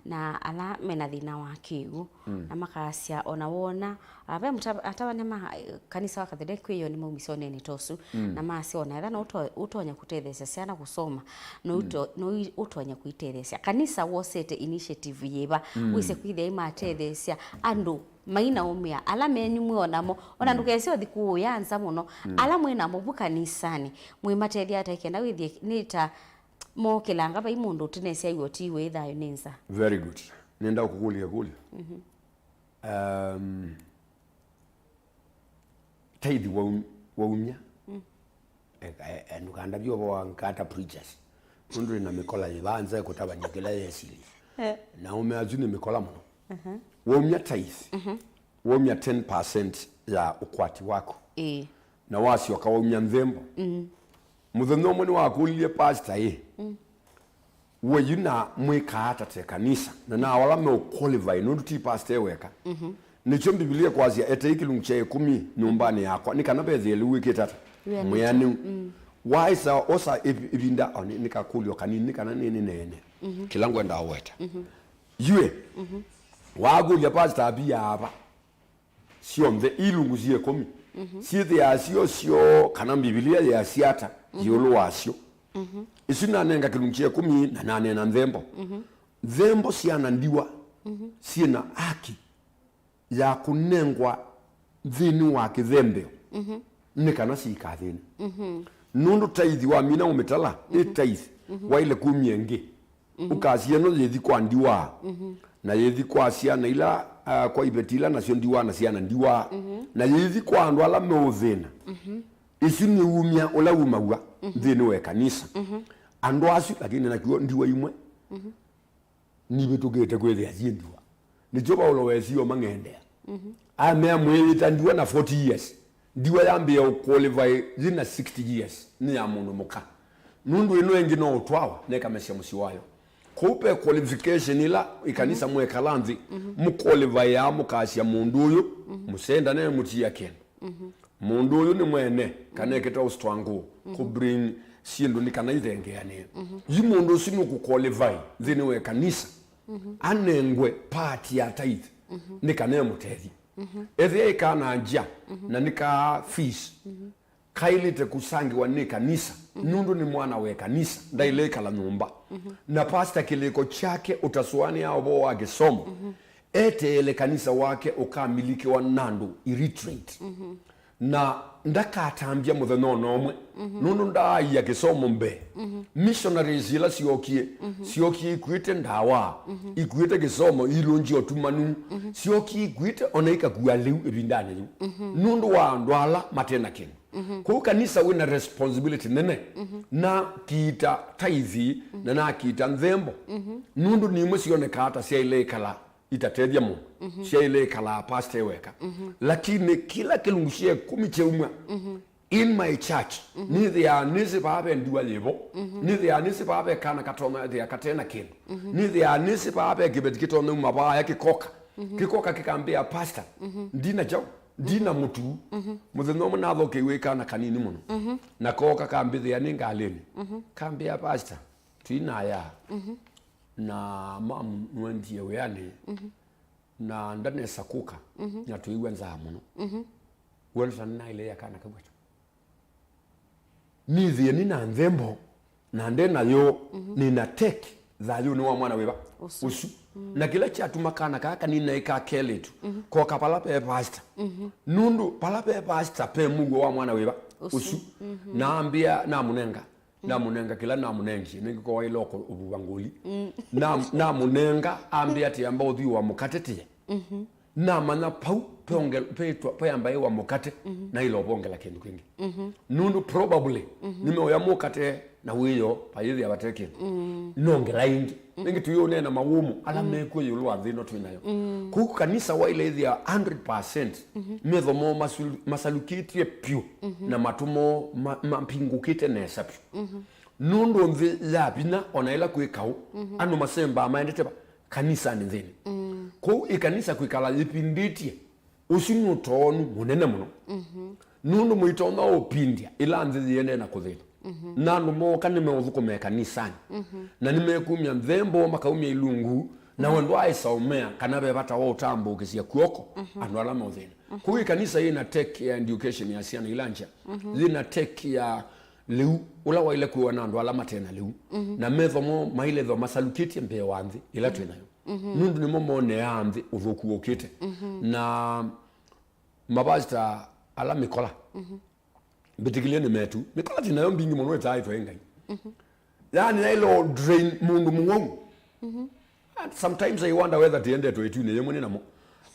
na ala mena thĩna wa kĩw'ũ, na makasya ona wona, ah, ve mũta-, atavani ma, eh, kanisa wa Catholic kwĩyo nĩmaumisye ũneeni ta ũsu, na masya ona ethĩwa no ũto-, ũtonya kũtetheesya syana kũsoma, no ũto-, no ĩ-, ũtonya kwĩtetheesya. Kanisa wosete initiative yĩva wĩse kwĩthĩa imatetheesya andũ mainaũmĩa, ala menyu mwĩ o namo, ona ndũkese ũthi kũũya nza mũno. Ala mwĩ namo vu kanisanĩ, mwĩmatethya ata kenda wĩthĩe nĩ ta mokĩlanga vai mũndũ ũtĩnesya w'o ti wĩ thayũ nĩ nza? Very good. Nenda kũkũlya kũlyo. Um, taithi waum-, waumya. E, e, e, ndũkandavye ũvoo wa ngata preachers. Nũndũ ĩna mĩkola yĩvanza kũtavany'a kĩla yesili. Eh. Na ũme asu nĩ mĩkola mũno. Waumya tithe. Waumya ten percent ya ũkwati waku. Ĩĩ. Na wasyoka waumya nthembo. Mũthenya ũmwe nĩwakũlilye pastor ĩ. We yu na mwĩkaa ata te kanisa? Na na ala meũqualify, nũndũ ti pastor e weka. Nĩkyo Mbivilia kwasya, "Etei kĩlungu kya ĩkũmi nyũmbanĩ yakwa, nĩ kana vethĩe lĩu wĩkĩte ata? Wĩanĩte. Mwĩanĩu." Waĩsa osa ĩv-, ĩvinda, o, nĩ, nĩkakũlyo kanini, nĩ kana nĩ nĩneene. Kĩla ngwenda ũweta. Yue, wakũlya pastor apia ava. Syonthe ilungu syĩ ĩkũmi syĩthĩaa syo syo, kana Mbivilia yĩasya ata ĩũlũ wasyo. Isu nanenga kĩlungu kya ĩkũmi na naneena nthembo. Nthembo syana ndiwa syĩ na haki ya kũnengwa nthĩnĩ wa kĩthembeo nĩ kana siikathĩne. Nũndũ taithi wamina ũmĩtala, ĩ taithi, waĩle kumya ĩngĩ. Ũkasya ĩno yĩthi kwa ndiwa, na yĩthi kwa syana ila, ah, kwa iveti ila nasyo ndiwa na syana ndiwa, na yĩthi kwa andũ ala meũthĩna. Isu nĩ umya ũla umaw'a nthĩnĩ wa ĩkanisa. Andũ asu, lakini nakw'o ndiwa imwe nivĩtũkĩte kwĩthĩa syĩ ndiwa. Nĩkyo Vaulo wesie ũmang'endea. Amea mwĩyĩta ndiwa na forty years. Ndiwa yambĩĩa ũqualify yĩna sixty years nĩ ya mũndũ mũka. Nũndũ ĩno ĩngĩ no ũtwawa na ĩkamesya mũsyĩ wayo. Kwoou ve qualification ĩla ĩkanisa mwekala nthĩ, mũqualifyaa mũkasya mũndũ ũyũ, mũsendane mũtia kĩndũ. Mũndũ ũyũ nĩ mwene, kana ekĩte ũsitwangũ, kũ bring syĩndũ nĩ kana ithengeanĩe. Yu mũndũ ũsu nũkũqualify nthĩnĩ wa ĩkanisa, anengwe part ya tithe, nĩ kana emũtethye. Ethĩa ĩkaa na nja, na nĩ ka fees, kaĩlĩte kũsangĩwa nĩ kanisa, nũndũ nĩ mwana wa ĩkanisa, ndaĩle ĩkala nyũmba. Na pastor kĩlĩko kyake ũtasũanĩa ũvoo wa kĩsomo, eteele kanisa wake ũkamilikiwa na andũ illiterate. Na ndakatambya mũthenya o na ũmwe, nũndũ ndaaia kĩsomo mbee. Missionaries ila syookie, syookie ikuĩte ndawa, ikuĩte kĩsomo, ilũngya ũtumanu, syookie ikuĩte ona ikakua lĩu ĩvindanĩ yĩu, nũndũ wa andũ ala mate na kĩndũ. Kwoou kanisa wĩ na responsibility nene, na kiita taithi, na na kiita nthembo, nũndũ nĩ imwe syonekaa ta syaĩle ĩkala itatethya mũndũ, syaĩle ĩkalaa pastor e weka. Lakini kĩla kĩlungu kya ĩkũmi kyaumw'a, in my church, nĩthĩaa nĩsĩ vaa ve ndiwa yĩvo, nĩthĩaa nĩsĩ vaa ve kana katonya ĩthĩa kate na kĩndũ, nĩthĩaa nĩsĩ vaa ve kĩveti kĩtonya uma vaaya kĩkoka, kĩkoka kĩkambĩa, "Pastor, ndina kyaũ, ndina mũtu." Mũthenya ũmwe nathokeiwe ĩ kana kanini mũno, na kooka kambĩthĩa nĩ ngalĩnĩ, kambĩa, "Pastor, twinaya." Na mamu nũendie wĩanĩ, na ndanesa kũka, na twĩw'a nzaa mũno. Wona ta nĩnaĩle ya kana kau ata? Nĩthĩe nĩ na nthembo, na nde nayo, nĩna take thayũnĩ wa mwana wĩva? Ũsu. Ũsu. Na kĩla kyatuma kana kaa kanini naĩ ka kelĩtu, koka vala ve pastor. Nũndũ vala ve pastor ve mũuo wa mwana wĩva? Ũsu. Ũsu. Na ambĩa, namũnenga. Namũnenga kĩla namũnengie, nĩngĩkowa ĩla ũkũ-, ũvuva ngũli. Nam-, namũnenga, ambĩa atĩ, "Amba ũthi wa mũkate tĩe." Namanya pau, peonge-, petwa-, peamba ĩ wa mũkate, na ĩla ũvongela kĩndũ kĩngĩ. Nũndũ probably, nĩmeũya mũkate na wĩyo, vayĩthĩa vate kĩndũ. Nongela ĩngĩ. Nĩngĩ tũyĩũneena mawũmũ ala mekw'o ĩũlũ wa nthĩ ĩno twĩ nayo. Kũu kanisa waĩle ĩthĩa hundred percent metho moo masul-, masalukĩtye pyũ, na matũ moo ma-, mapingũkĩte nesa pyũ. Nũndũ nthĩ ya vinya, o na ĩla kwĩ kaũ, andũ masembaa maendete va? Kanisanĩ nthĩnĩ. Kwoou ĩkanisa kwĩkala yĩpindĩtye, ũsu nĩ ũtoonu mũnene mũno. Nũndũ mũitonya ũpindya ĩla nthĩ yĩendee na kũthĩna. Na andũ mooka nĩmeũthũkũma ĩkanisanĩ. Na nĩmekumya nthembo, makaumya ilungu, na we ndwaaĩsa ũmea kana ve vata wa ũtambũũkĩsya kw'oko andũ ala meũthĩna. Kwoou ĩkanisa yĩna take ya education ya syana ila ngya. Yĩna take ya lĩu, ũla waĩle kwĩwa na andũ ala mate na lĩu. Na metho moo maĩle ethĩwa masalukĩtye mbee wa nthĩ ĩla twĩ nayo. Nũndũ nĩmo moneaa nthĩ ũthũku wũkĩte. Na mavasita ala mĩkola, mbĩtĩkĩlye nĩ metu. Mĩkola twĩ nayo mbingĩ mũno ĩtaaĩtwe ĩ Ngai. Yaani, yaĩle o drain mũndũ mũwau. And sometimes I wonder whether tiendetwe ĩtunĩ yĩmwe nĩ namo.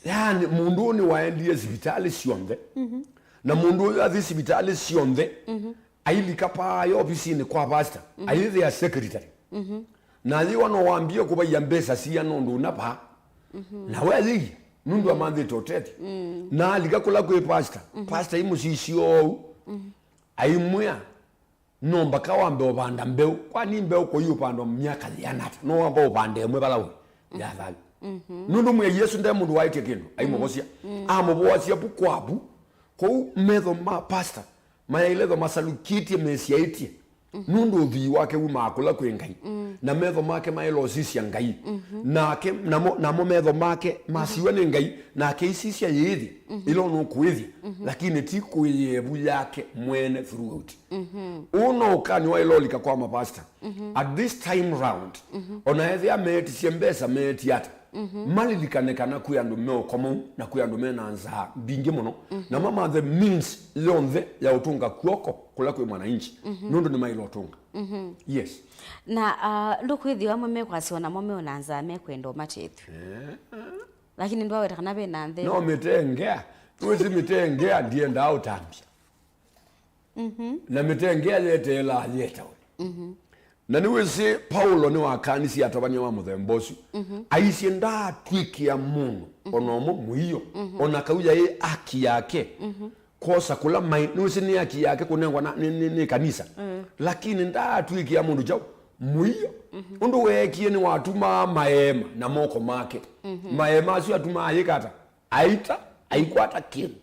Yaani, mũndũ ũyũ nĩwaendie sivitalĩ syonthe. Na mũndũ ũyũ athi sivitalĩ syonthe, ailika paa ya ovisinĩ kwa pastor, ayĩthĩa secretary. Na ayĩwa no wambie kũvaia mbesa siana ũndũ ũna paa. Na we ayĩie, nũndũ amanthĩte ũtethyo. Na alika kũla kwĩ pastor, pastor aimũsisya ũu, aimwĩa, "No mbaka wambe ũvanda mbeũ. Kwani mbeũ kũiũvandwa myaka yĩana ata? No wamba ũvande ĩmwe vala ũĩ, ya thayũ." Nũndũ mwĩai Yesũ nde mũndũ waĩtye kĩndũ, aimũvosya. Amũvoasya vu kwa vu. Kwoou metho ma pastor mayaĩle ethĩwa masalukĩtye mesyaĩtye. Nũndũ ũthwii wake wumaa kũla kwĩ Ngai. Na metho make maĩle ũsisya Ngai. Nake, namo, namo metho make masiw'a nĩ Ngai, nake aisisya yĩĩthya ĩla ũnũkũĩthya, lakini ti kwĩ yevu yake mwene throughout. Ũũ no ũkany'o waĩle ũlika kwa mapasta. At this time round, ona ethĩa meetisye mbesa meetie ata, malilikane kana kwĩ andũ me ũkomou na kwĩ andũ me na nzaa mbingĩ mũno, na mamanthe means yonthe ya ũtũnga kw'oko kũla kwĩ mwananchi, nũndũ nĩmaĩle ũtũnga. Yes. Na, ah, ndũkwĩthĩwa amwe mekwasĩwa namo me na nzaa mekwenda ũmatethw'e. Eh. Lakini ndwaweta kana ve na nthĩ. No mĩtengea. Wĩsĩ mĩtengea ndiendaa ũtambya. Na mĩtengea yeteelaa yetawe. Na nĩwĩsĩ Paulo nĩwakanisye atavany'a ma mũthemba ũsu. Aisye, "Ndaatw'ĩkĩa mũndũ ona ũmwe mũio, ona kau yaĩ aki yake, kwosa kũla maĩ." Nĩwĩsĩ nĩ aki yake kũnengwa na, nĩ, nĩ, nĩ kanisa. Lakini ndaatw'ĩkĩa mũndũ kyaũ? Mũio. Ũndũ weekie nĩwatumaa maeema na moko make. Maeema asu atumaa ayĩka ata? Aita, aikwata kĩndũ.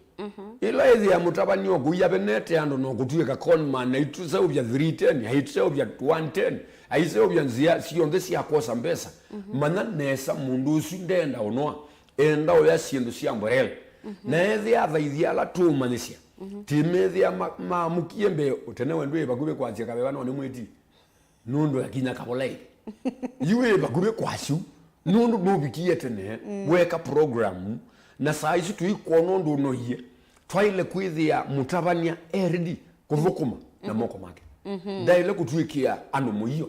Ĩla ĩthĩa mũtavany'a ũkũia venete andũ na ũkũtw'ĩka conman, aitũseũvya three ten, aitũseũvya one ten, aiseũvya nzĩa syonthe sya kwosa mbesa, manya nesa mũndũ ũsu ndenda ũnoa, enda ũya syĩndũ sya mborele. Na ethĩa athaithi ala tũũmanyĩsya, Tĩmethĩa ma- maamũkie mbee, tene we ndwĩ vakuvĩ kwasya kaveva no nĩ mwĩti. Nũndũ akinya kavolaĩ. Yu wĩ vakuvĩ kwasyu. Nũndũ ndũvikie tene, weka program. Na saa isu tũikwona ũndũ ũnoie. Twaĩle kwĩthĩa mũtavany'a e ready kũthũkũma na moko make. Ndaĩle kũtw'ĩkĩa andũ mũio.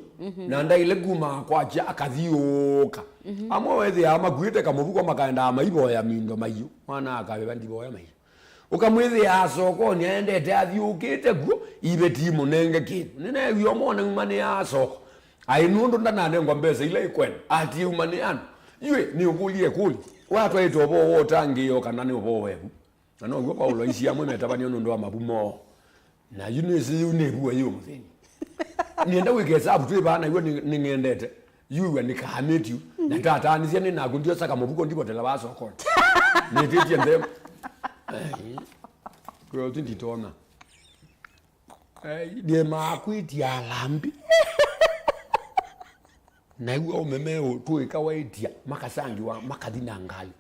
Na ndaĩle kuma kwakya akathiũũka. Amwe wethĩaa makuĩte kamũvuko makaendaa maivoya mindo maiũ. Mwana akaveva ndivoya maiũ. Ũkamwĩthĩa sokoni aendete athiũũkĩte kw'o, iveti imũnenge kĩndũ. Nĩneewie ũmwe nĩumanĩaa soko. Aĩ nũndũ ndananengwa mbesa ila ikwenda, atiĩumanĩa andũ. Yu ĩ, nĩũkũlye ĩkũlyo, watwaĩte ũvoo wa ũtangĩĩo kana nĩ ũvoo wevu? Na now'o Paulo aisye amwe metavany'a nũndũ wa mavu moo. Na yu nĩsĩ yu nĩ vua yĩ ũmũthĩni. Nĩenda wĩke hesabu twĩ vaa na yu nĩ- nĩng'endete. Yu w'a nĩkaamĩtyu. Na ndataanisya nĩ naku ndiosa kamũvuko ndivotela vaa sokoni. Nĩtĩtye nthembo. Eh, kwĩoti nditona. Eh, ndĩmaa kwĩtia alambi. Na yu aũme meũtũĩka waĩtia makasangĩwa makathi na ngalĩ.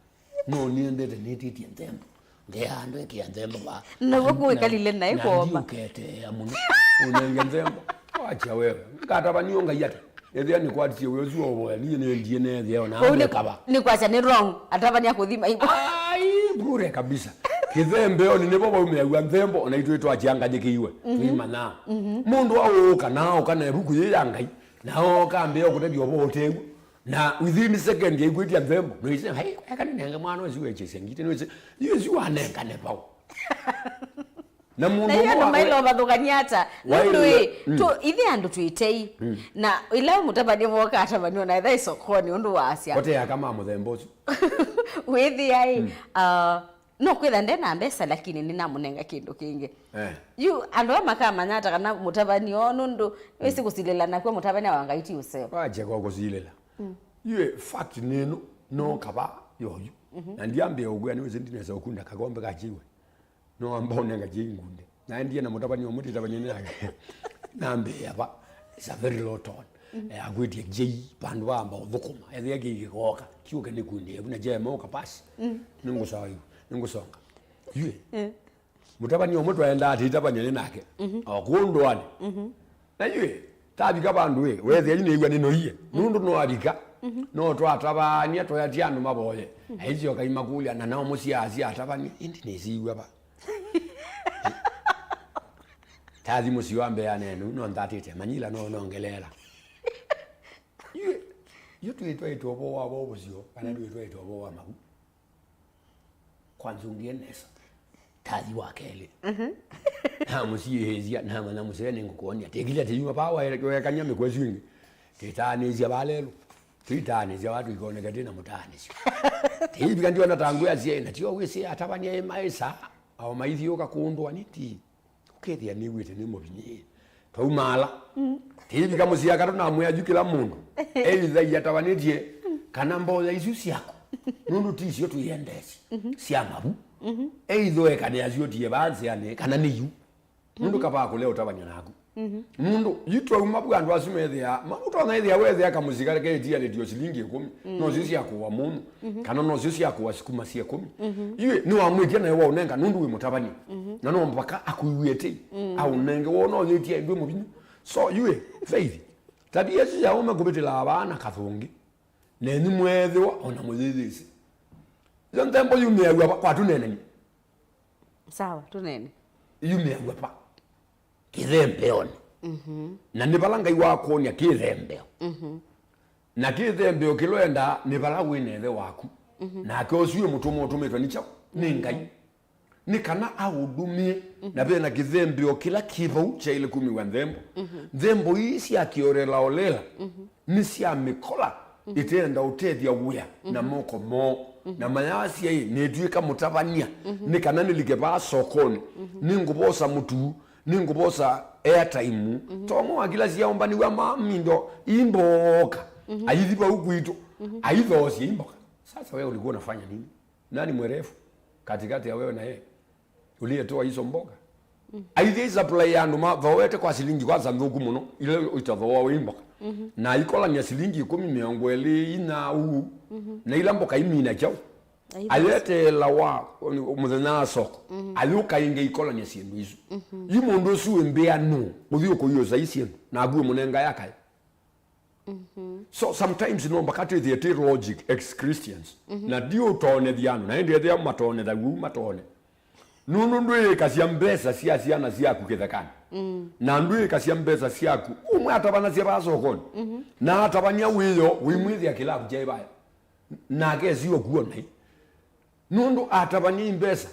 No nĩendete nĩtĩtye nthembo. Ngeaa andũ ekĩa nthembo va. Naw'o kũĩkalile naĩ na kuomba. Ndiũketea mũno. Ũnenge nthembo. Wacha wewe. Ngatavany'o Ngai ata? Ethĩa nĩkwatisye wĩa ũsu wa ũvoya, niĩ nĩendie neethĩa ona kũu nĩ- andũ kava. Nĩ kwasya nĩ wrong, atavany'a kũthima ivo. Ai, bure kabisa. Kĩthembeonĩ nĩvo vaumĩaw'a nthembo, ona itwĩ twakyanganĩkĩiwe. Tũimanyaa. Mũndũ aũũka na aũka na ĩvuku yĩ ya Ngai, na ooka ambĩĩa kũtavya ũvoo ũtew'o. Na within second yaikwĩtya nthembo, noise, "Hai, eka nĩnenge mwana ũsu wekĩsya ngitĩ, noise, yu ũsu wanengane vau." Na mũndũ na yu andũ ũmwe wa- maĩle ũvathũkany'a ata? Nũndũ waĩle- ĩ, mm. Tu, ithe andũ twĩ tei. Mm. Na ĩla mũtavany'a voka atavany'a ona etha ĩsokoni ũndũ waasya. Kote aka ma mũthemba ũsu. Wĩthĩa ĩ, ah, no kwĩtha nde na mbesa lakini nĩnamũnenga kĩndũ kĩngĩ. Eh. Yu andũ aa makamanya ata kana mũtavany'a oo nũndũ wĩsĩ kũsilĩla nakw'o mũtavany'a wa Ngai ti ũseo. Wache kwa kũsilĩla. Yu ĩ, fact nĩ ĩno, no kava yoyu. Na ndiambĩa ũkwĩa nĩwĩsĩ ndinesa ũkunda kakombe ka kyiwe. No amba ũnenga kyei ngunde. Naendie na mũtavany'a ũmwe tĩtavany'a nake. Nambĩa va. It's a very low tone. Eh, akwĩtie kyei, vandũ vaamba ũthũkũma. Ethĩa kyei kĩkooka. Kyũke nĩkunde. Evu na kyema ũkapasi. Nĩngũsonga. Nĩngũsonga. Yu ĩ. Mũtavany'a ũmwe twaendaa tĩtavany'a nĩ nake. O kũũ ndũanĩ. Na yu ĩ, tavika vandũ ĩ, weethĩa yu nĩw'a nĩnoie. Nũndũ no avika. No twatavany'a twayatia andũ mavoye. Aisyoka imakũlya, na nao mũsyaasya atavany'a, ĩndĩ nĩsiw'a va? Tathi mũsyĩ wa mbee anene, no nthatĩte, manyila no nongeleela. Yu ĩ, yu twĩtwaĩte ũvoo wa vo ũvũsyo, kana twĩtwaĩte ũvoo wa mavu? Kwanzũngĩe nesa. Tathi wa kelĩ. Namũsiĩĩsya, namanya mũsee nĩngũkũony'a. Tĩkilya tĩyuma vaa wae- waekany'a mĩkwa ĩsu ĩngĩ. Tĩtaanĩsya vaa lelũ. Tũitaanĩsya vaa tũikoneka twĩ na mũtaanĩsyo. Tĩivika ndiona ta ngwĩ asyai, na tio wĩsĩ atavany'a ĩ maĩsa, ao maithiũka kũndũa nĩ ti. Ũkethĩa nĩw'ĩte nĩ mũvinyĩĩe. Twaumaala. Tĩivika mũsyĩ aka tũnamwĩa yu kĩla mũndũ. Either iatavanĩtye kana mboya isu syaku. Nũndũ ti syo tũiendeesye. Sya mavu. Either ekanĩa syotie vaa nzĩanĩ kana nĩ yu. Nũndũ kavaa kũlea ũtavany'a naku. Nũndũ yu twauma vu andũ asu methĩaa, ma- ũtonya ĩthĩa wethĩa kamũsyĩ kala keĩtialĩtio silingi ĩkũmi. No syo sya kũwa mũndũ. Kana no syo sya kũwa sikuma sya ĩkũmi. Yu ĩ, nĩwamwĩtya nayo waũnenga nũndũ wĩ mũtavany'a. Na no mpaka akũiw'ĩe tei. Aũnenge woo no yĩtia ndwĩ mũvinyũ. So, yu ĩ, Faith, tavia ĩsu ya ũme kũvĩtĩla vaa na kathũngĩ. Nenyu mweethĩwa ona mũyĩyĩsĩ. Yo nthembo yumĩaw'a va- kwa tũneenany'a. Sawa, tũneene. Yumĩaw'a va? Kĩthembeonĩ. Na nĩ vala Ngai wakwony'a kĩthembeo. Na kĩthembeo kĩla ũendaa nĩ vala wĩ na ĩthe waku. Nake ũsu wĩ mũtũmwa ũtũmĩtwe nĩ kyaũ? Nĩ Ngai. Nĩ kana aũndũmĩe, na ve na kĩthembeo kĩla kĩ vau kyaĩle kumĩw'a nthembo. Nthembo ii sya kĩolelaolela nĩ sya mĩkola ĩteenda ũtethya wĩa na moko moo. Na mayasya ĩ, nĩtw'ĩka mũtavany'a, nĩ kana nĩlike vaa sokonĩ, nĩngũvosa mũtu, nĩngũvosa airtime. Tomo wa kila syaũmbanĩw'a ma mindo ii mboka, aithi vau kwitũ, aithoosye imboka. Sasa wewe ulikuwa unafanya nini? Nani mwerevu katikati ya wewe na yeye? Uliyetoa hizo mboga? Aithie supply ya andũ mathoete kwa silingi kwanza nthũku mũno, ile itathoawa ĩ mboka. Na ikolania silingi ĩkũmi, mĩongo ĩlĩ, inya ũu. Na ila mboka imina kyaũ? Ayeteela wa mũthenya wa soko. Ayũka ĩngĩ ikolany'a syĩndũ isu. Yu mũndũ ũsu wĩ mbĩa nũ? Ũthi ũkũiũsa i syĩndũ. Naku ũmũnenga yakae. So sometimes no mpaka twĩthĩe twĩ logic ex Christians. Na ndiũtonethya andũ, na ĩndĩ ethĩa matonetha ũu matone. Nũndũ ndwĩĩkasya mbesa sya syana syaku kĩthekanĩ. Na ndwĩĩkasya mbesa syaku. Ũmwe atavanasya vaa sokoni. Na atavany'a wĩoo, wĩmwĩthĩa kĩlavu kyaĩ vaya. Nake esi ũkuo nai. Nũndũ atavany'a i mbesa.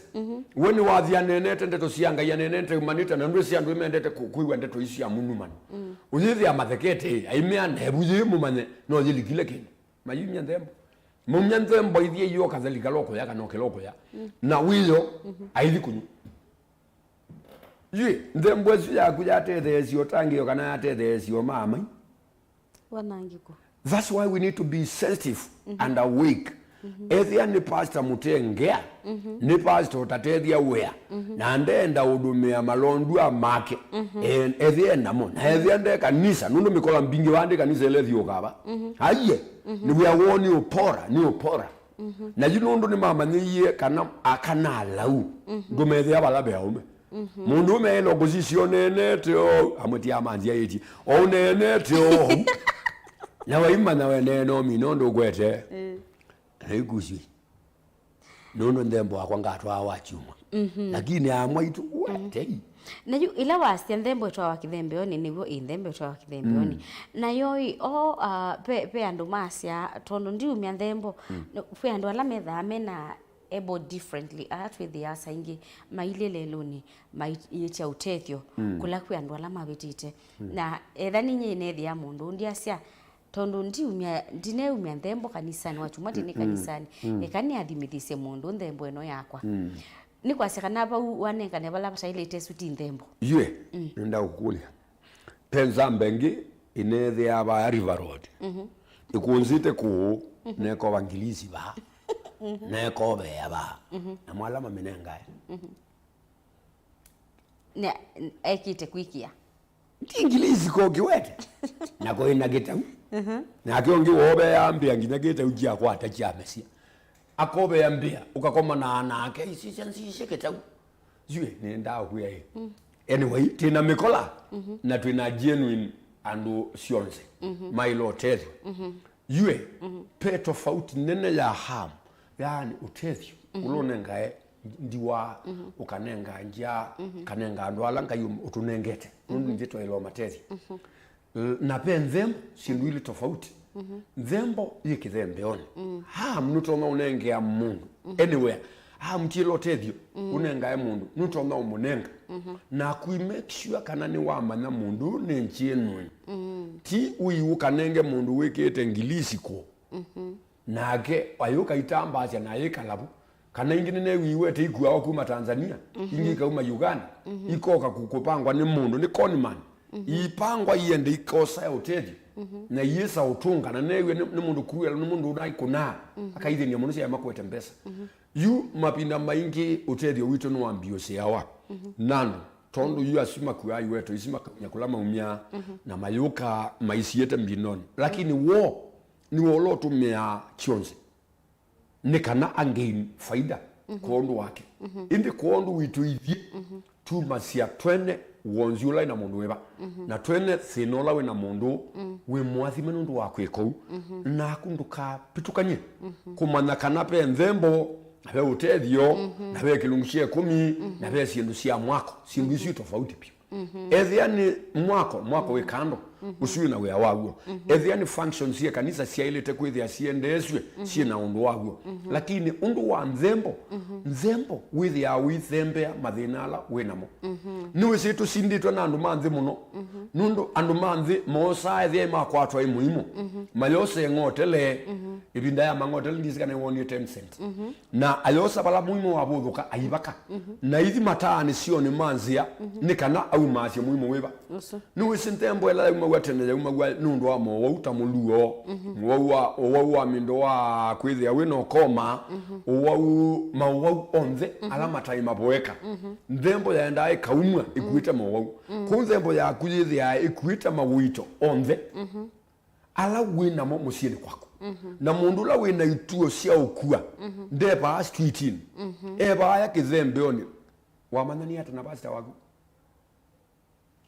We nĩwathi aneenete ndeto sya Ngai, aneenete umanĩte, na ndwĩsĩ andũ nĩmendete kũ-, kwĩw'a ndeto isu sya mũnumano. Ũyĩthĩa mathekete, ĩ, aimea nevu yĩ mũmanye, no yĩlikile kĩndũ. Mayumya nthembo. Maumya nthembo ithiĩ iyo kathalika lokũya kana ũkĩla ũkũya. Na wĩyo, aithi kũnywa. Yĩ, nthembo ĩsu yaku yatetheesya ũtangĩĩo kana yatetheesya ũmaamai? Wanangĩko. That's why we need to be sensitive and awake. Ethĩa nĩ pastor mũtengea, nĩ pastor ũtatethya wĩa, na ndenda ũdũmĩa malondua make, e-, ethĩa enamo, na ethĩa nde kanisa, nũndũ mĩkola mbingĩ vandi kanisa ĩla ĩthiũkaa va. Aiye, nĩ wĩa woo nĩ ũpora, nĩ ũpora. Na yu nũndũ nĩmamanyĩie kana aka na alau, ndũmethĩa vala ve aũme. Mũndũ ũme aĩle kũsisya ũneenete ũu, amwe ti amanzyaĩtye, o ũneenete ũu. Na waimanya wenee no mina ũndũ ũkwete. Na ikusyĩ. Nũndũ nthembo wakwa ngatwaa wa kyumwa. Lakini amwe itũ, wetei. Na yu ĩla wasya nthembo ĩtwawa kĩthembeonĩ, nĩw'o ĩ nthembo ĩtwawa kĩthembeonĩ. Na yo ĩ, o, ah, pe, pe andũ masya, tondũ ndiumya nthembo, no, ve andũ ala methaa mena able differently, ala twĩthĩaa saa ingĩ mailye lelũnĩ, maiĩtya ũtethyo kũla kwĩ andũ ala mavĩtĩte. Na etha ninyie nĩnethĩa mũndũ ũndyasya, tondũ ndiumya, ndineumya nthembo kanisanĩ, wa kyumwa ndinĩ kanisanĩ, eka nĩathimĩthisye mũndũ nthembo ĩno yakwa. Nĩkwasya kana vau wanengane vala vataĩlĩte ĩsu ti nthembo. Yue, nĩndaũkũlya. Pe nzamba ĩngĩ ĩneethĩaa vaa River Road. Ĩkũnzĩte kũũ, nekova ngilisi vaa. Nekoveea vaa. Na mwala mamĩnengae. Na ekĩte kwĩkĩa. Ndi ngilisi ko kĩwete. Na kũĩ na kĩtau. Nake ũngĩ woveea mbĩa nginya kĩtau kyakwata kyamesya. Akovea mbĩa, ũkakomanaa nake, isisya nsisye kĩtau. Yue, nĩndaa kwĩa ĩ. Anyway, twĩna mĩkola, na twĩna genuine andũ syonthe. Maĩle ũtethyo. Yue, pe tofauti nene ya harm, yaani ũtethyo, ũla ũnengae ndiwa, ũkanenga ngya, kanenga andũ ala Ngai ũm-, ũtũnengete. Nũndũ ithyĩ twaĩle ũmatethya. Na ve nthembo, syĩndũ ilĩ tofauti. Nthembo yĩ kĩthembeonĩ. Harm nũtonya ũnengea mũndũ. Anywhere. Harm ti ĩla ũtethyo, ũnengae mũndũ. Nũtonya ũmũnenga. Na kũi make sure kana nĩwamanya mũndũ ũũ nĩ genuine. Ti ũi ũkanenge mũndũ wĩkĩĩte ngilisi kũũ. Nake ayũka itambaasya na ayĩkala vu. Kana ingĩ nĩneewie iwete ikuawa kuma Tanzania, ingĩ ikauma Uganda, ikoka kũ-, kũpangwa nĩ mũndũ, nĩ conman. Ipangwa iende ikosae ũtethyo, na iyĩsa ũtũnga, na neewie nĩ, nĩ mũndũ cruel, nĩ mũndũ ũnaikũnaa, akaithĩnia mũno syaema kũete mbesa. Yu mavinda maingĩ ũtethyo witũ nĩwambiũsĩawa nandũ, tondũ yu asu makuaa iweto isi makaunya kũla maumya, na mayũka maisiĩte mbindonĩ. Lakini woo nĩwe ũla ũtũmĩaa kyonthe nĩ kana a gain faida kwondũ wake. Ĩndĩ kwondũ witũ ithyĩ tumasya twene wonzu ũla wĩ na mũndũ wĩva, na twene thĩna ũla wĩ na mũndũ wĩ mũathime nũndũ wa kwĩka ũu. Naku ndũkapĩtũkany'e kũmanya kana ve nthembo, na ve ũtethyo, na ve kĩlungu kya ĩkũmi, na ve syĩndũ sya mwako. Syĩndũ isu tofauti vyũ. Ethĩa nĩ mwako, mwako wĩ kando, ũsu wĩ na wĩa waw'o. Ethĩa nĩ functions sya kanisa syaĩlĩte kwĩthĩa siendeesw'e, syĩ na ũndũ waw'o. Lakini ũndũ wa nthembo, nthembo wĩthĩaa ũithembea mathĩna ala wĩ namo. Nĩwĩsĩ tũsindĩtwe na andũ ma nthĩ mũno, nũndũ andũ ma nthĩ moosaa ethĩa makwatwa ĩ mũimũ, mayose ng'otele, ĩvinda ya mang'otele ndĩsĩ kana nĩwonie ten cent. Na ayosa vala mũimũ wavũthũka aivaka. Na ithi mataanĩ syonĩ ma nzĩa, nĩ kana aumaasye mũimũ wĩva. Ũsu. Nĩwĩsĩ nthembo ĩla yaumaw'a tene yaumaw'a nũndũ wa mowau ta mũluo, mũwau wa, ũwau wa mĩndo wa kwĩthĩa wĩ na ũkoma, ũwau, maũwau onthe ala mataĩ mavoeka. Nthembo yaendaa ĩkaumw'a ĩkuĩte mowau. Kũu nthembo yaku yĩthĩaa ĩkuĩte mawĩto onthe ala wĩ namo mũsyĩnĩ kwaku. Na mũndũ ũla wĩ na ituo sya ũkua, ndevaa streetinĩ. Evaa ya kĩthembeonĩ. Wamanyanie ata na pastor waku?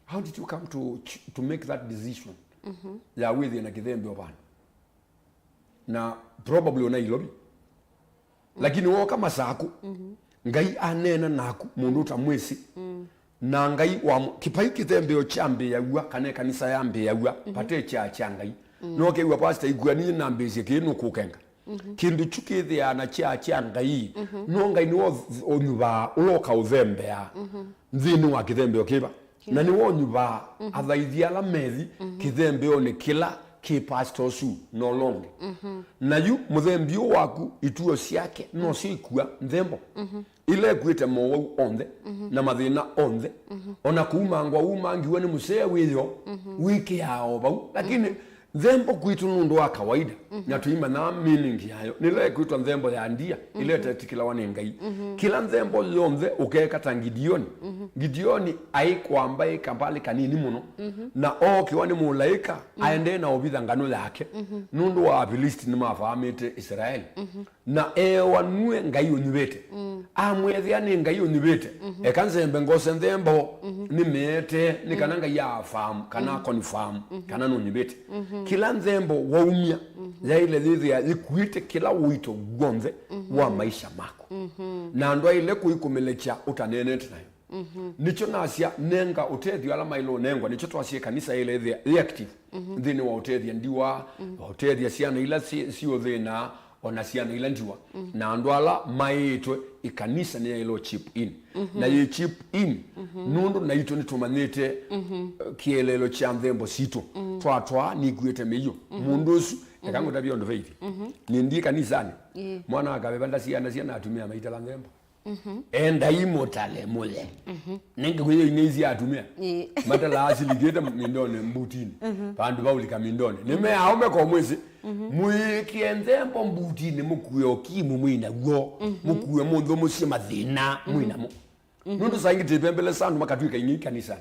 How did you come to, to make that decision ya wĩthĩe na kĩthembeo vandũ? Na probably ona Nairobi. Lakini woka Masaku, Ngai aneena naku, mũndũ ũtamwĩsĩ. Na Ngai wa kĩpai kĩthembeo kyambĩĩaw'a, kana ĩkanisa yambĩĩaw'a, vate kyaa kya Ngai. No kew'a pastor ikua niĩ nambĩĩsye kĩĩ nũkũkenga. Kĩndũ kyu kĩthĩaa na kyaa kya Ngai. No Ngai nĩwe ũth-, ũnyuvaa, ũla ũkaũthembeaa nthĩnĩ wa kĩthembeo kĩva. Na nĩwe ũnyuvaa athaithi ala methi kĩthembeonĩ kĩla kĩ pastor ũsu na ũla ũngĩ. Na yu mũthembi ũũ waku, ituo syake nosyo ikua nthembo. Ila ĩkuĩte mowau onthe na mathĩna onthe, ona kũumangwa umangiwe nĩ mũsee wĩyo wĩkĩaa o vau. Lakini nthembo kwitũ nũndũ wa kawaida, na tũimanyaa meaning yayo, nĩla ĩkwĩtwa nthembo ya ndia, ĩla ĩtetĩkĩlawa nĩ Ngai. Kĩla nthembo yonthe ũkeka ta Ngidioni. Ngidioni aĩ kwamba ĩka mbalĩ kanini mũno, na ookiwa nĩ mũlaĩka aendee na ũvitha nganũ yake, nũndũ wa Afilisti nĩmavaamĩte Isilaeli. Na eewa nue Ngai ũnyuvĩte. Amwethĩa nĩ Ngai ũnyuvĩte. Eka nzembe ngose nthembo, nĩmĩete, nĩ kana Ngai a affirm, kana confirm, kana nũnyuvĩte. Kĩla nthembo waumya, yaĩle yĩthĩa yĩkuĩte kĩla ũito w'onthe wa maisha maku. Na ndwaĩle kũikũmĩlĩkya ũtaneenete nayo. Nĩkyo nasya, nenga ũtethyo ala maĩle ũnengwa. Nĩkyo twasye kanisa ĩla ĩthĩa yĩ active nthĩnĩ wa ũtethya ndiwa, ũtethya syana ila syĩ, syĩ ũthĩna, ona syana ila ndiwa. Na andũ ala maĩtwe ĩkanisa nĩyaĩle chip in. Na yĩ chip in, nũndũ naitũ nĩtũmanyĩte, eh, kĩeleelo kya nthembo sitũ. Twatwaa nĩkuĩte mĩio. Mũndũ ũsu, eka ngũtavye ũndũ Faith. Nĩndĩ kanisanĩ. Ĩĩ. Mwana wa kaveva ndasianasya na atumĩa maitala nthembo. Endai mũtale mũye. Nĩngĩ kwĩyo inĩ isi atumĩa. Ĩĩ. Matalaa silikĩte mindonĩ mbutinĩ. Vandũ vaulika mindonĩ. Nĩmeaa ũme ko mwĩsĩ. Mwĩkĩe nthembo mbutinĩ, mũkue ũkimu mwĩ naw'o. Mũkue mũndũ mũsyĩ mathĩna mwĩ namo. Nũndũ saa ingĩ tĩpembelesa andũ makatw'ĩka ing'ei kanisani.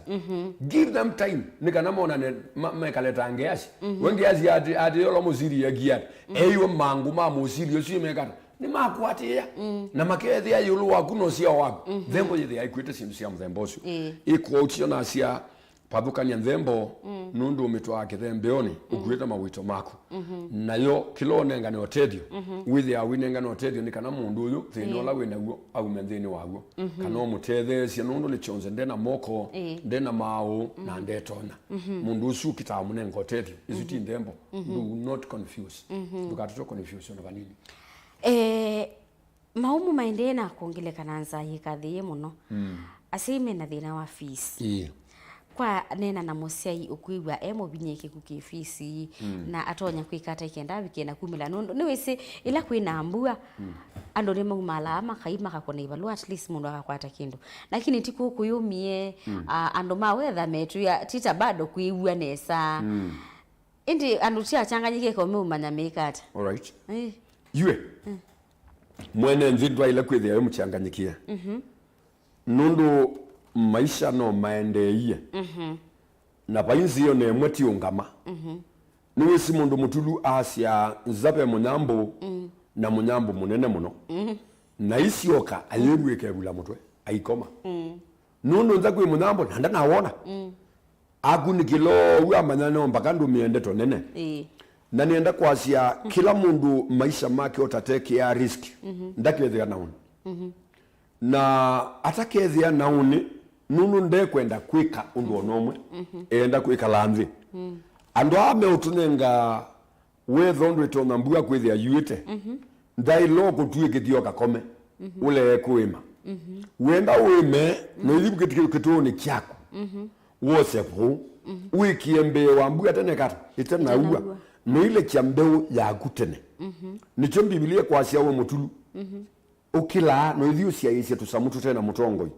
Give them time, nĩ kana monane, ma-, mekale ta ngeasi. We ngeasi ati, ati yolo mũsiri yekiata. Eiwe mangũ ma mũsiri ũsu mekata. Nĩmakwatĩĩa. Na makethĩa ĩũlũ waku na ũsyao waku. Nthembo yĩthĩa ĩkwĩte syĩndũ sya mũthemba ũsu. Ĩĩ. Ĩkũautio nasya pathũkany'a nthembo, nũndũ ũmĩtwaa kĩthembeonĩ, ũkuĩte mawĩto maku. Nayo kĩla ũnengane ũtethyo, wĩthĩaa wĩnengane ũtethyo nĩ kana mũndũ ũyũ thĩna ũla wĩ naw'o aume nthĩnĩ waw'o. Kana ũmũtetheesye nũndũ nĩ kyonthe ndena moko, Ĩĩ. ndena maaũ, na ndetonya. Mũndũ ũsu ũkĩtaa mũnenga ũtethyo. Isu ti nthembo. Do not confuse. Ndũkatũtwe confuse ona vanini. Eh, Maumu maendee na kwongeleka na nza yĩkathĩĩe mũno. Asyai me na thĩna wa fees. Ĩĩ. Kwa neena na mũsyai ũkwĩw'a e mũvinyĩĩkĩku kĩ fees, na atonya kwĩka ata ikenda avikie na kumĩla? Nũndũ nĩwĩsĩ, ĩla kwĩ na mbua, andũ nĩmaumalaa makai makakũna ivalũa, at least mũndũ akakwata kĩndũ. Lakini ti kũu kũyũmie, a, andũ ma weather metwĩa, ti ta bado kwĩw'a nesa. Ĩndĩ andũ ti achanganyĩke ko meumanya meka ata. All right. Ĩĩ. Yue. Mwene nthĩ ndwaĩle kwĩthĩa wĩ mũchanganyĩkie. Nũndũ maisha no maendeeie. Na vai nzĩa ona ĩmwe ti ũngama. Nĩwĩsĩ mũndũ mũtulu asya nza ve mũnyambũ, na mũnyambũ mũnene mũno. Na isyoka ayĩw'ĩka ĩvula mũtwe, aikoma. Nũndũ nza kwĩ mũnyambũ, na ndanawona. Akunĩkĩla ũu amanya no mbaka ndũmĩe ndeto nene. Ĩĩ. Na nĩenda kwasya, kĩla mũndũ maisha make ũtatekea risk, ndakethĩa na ũnĩ. Na atakethĩa na ũnĩ, nũndũ ndekwenda kwĩka ũndũ ona ũmwe, eenda kwĩkala nthĩ. Andũ aa meũtũnenga Wethwa ndwĩtonya mbua kwĩthĩa yuĩte, ndaĩle o kũtw'ĩkĩthya ũkakome, ũlee kũĩma. Wenda ũĩme, na ũithi kĩtũũnĩ kyaku, wose vũũ, wĩkĩe mbee wa mbua tene kata, ĩtenaua, na ũilekya mbeũ yaku tene. Nĩkyo Mbivilia ĩkwasya we mũtulu. Ũkĩlaa na ũithi ũsyaĩĩsye tũsamũ tũte na mũtongoi.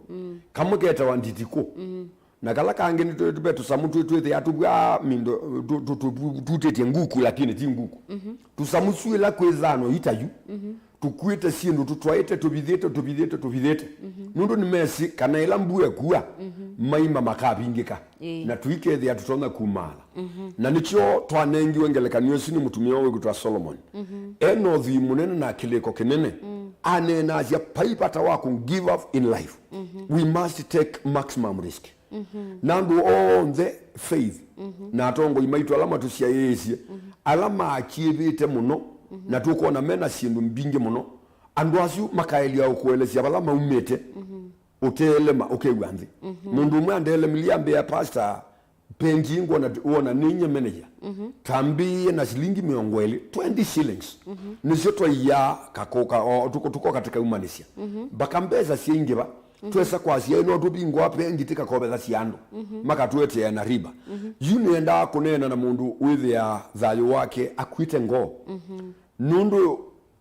Kamwe ketawa nditikũ. Na kala kangĩ nĩ tũ-, ve tũsamũ twĩ twĩthĩa tũvw'a mindo, tũ-, tũ-, tũ-, tutĩtye nguku, lakini ti nguku. Tũsamũ swĩla kwĩthano itayu. tũkuĩte syĩndũ tũtwaĩte, tũvithĩte, tũvithĩte, tũvithĩte. Nũndũ nĩmesĩ kana ĩla mbua ĩkua, maima makavingĩka. Ĩĩ. Na tũikethĩa tũtonya kumaala. Na nĩkyo twanengiwe ngelekany'o ĩsu nĩ mũtumĩa wĩkwĩtwa Solomon. E na ũthwii mũnene na kĩlĩko kĩnene, aneenaasya, vai vata wa kũ give up in life. We must take maximum risk. Na andũ onthe, Faith, na atongoi maitũ ala matũsyaĩĩsye, ala maakyĩvĩte mũno, na tũkwona me na syĩndũ mbingĩ mũno, andũ asu makaelya ũkũelesya vala maumĩte, ũteelema, ũkew'a nthĩ. Mũndũ ũmwe andeelemilie ambĩa, "Pastor, pengi ngwona, wona nĩnye manager, tambĩĩe na silingi mĩongo ĩlĩ, twenty shillings, nĩsyo twaiaa kako-, ka-, o, tuko, tuko katika umanisya. Mbaka mbesa syaingĩva, twesa kwasya, no tũvingũa pengi tĩkakovethasya andũ, makatũetea na riba." Yu nĩendaa kũneena na mũndũ wĩthĩa thayũ wake akw'ĩte ngoo. Nũndũ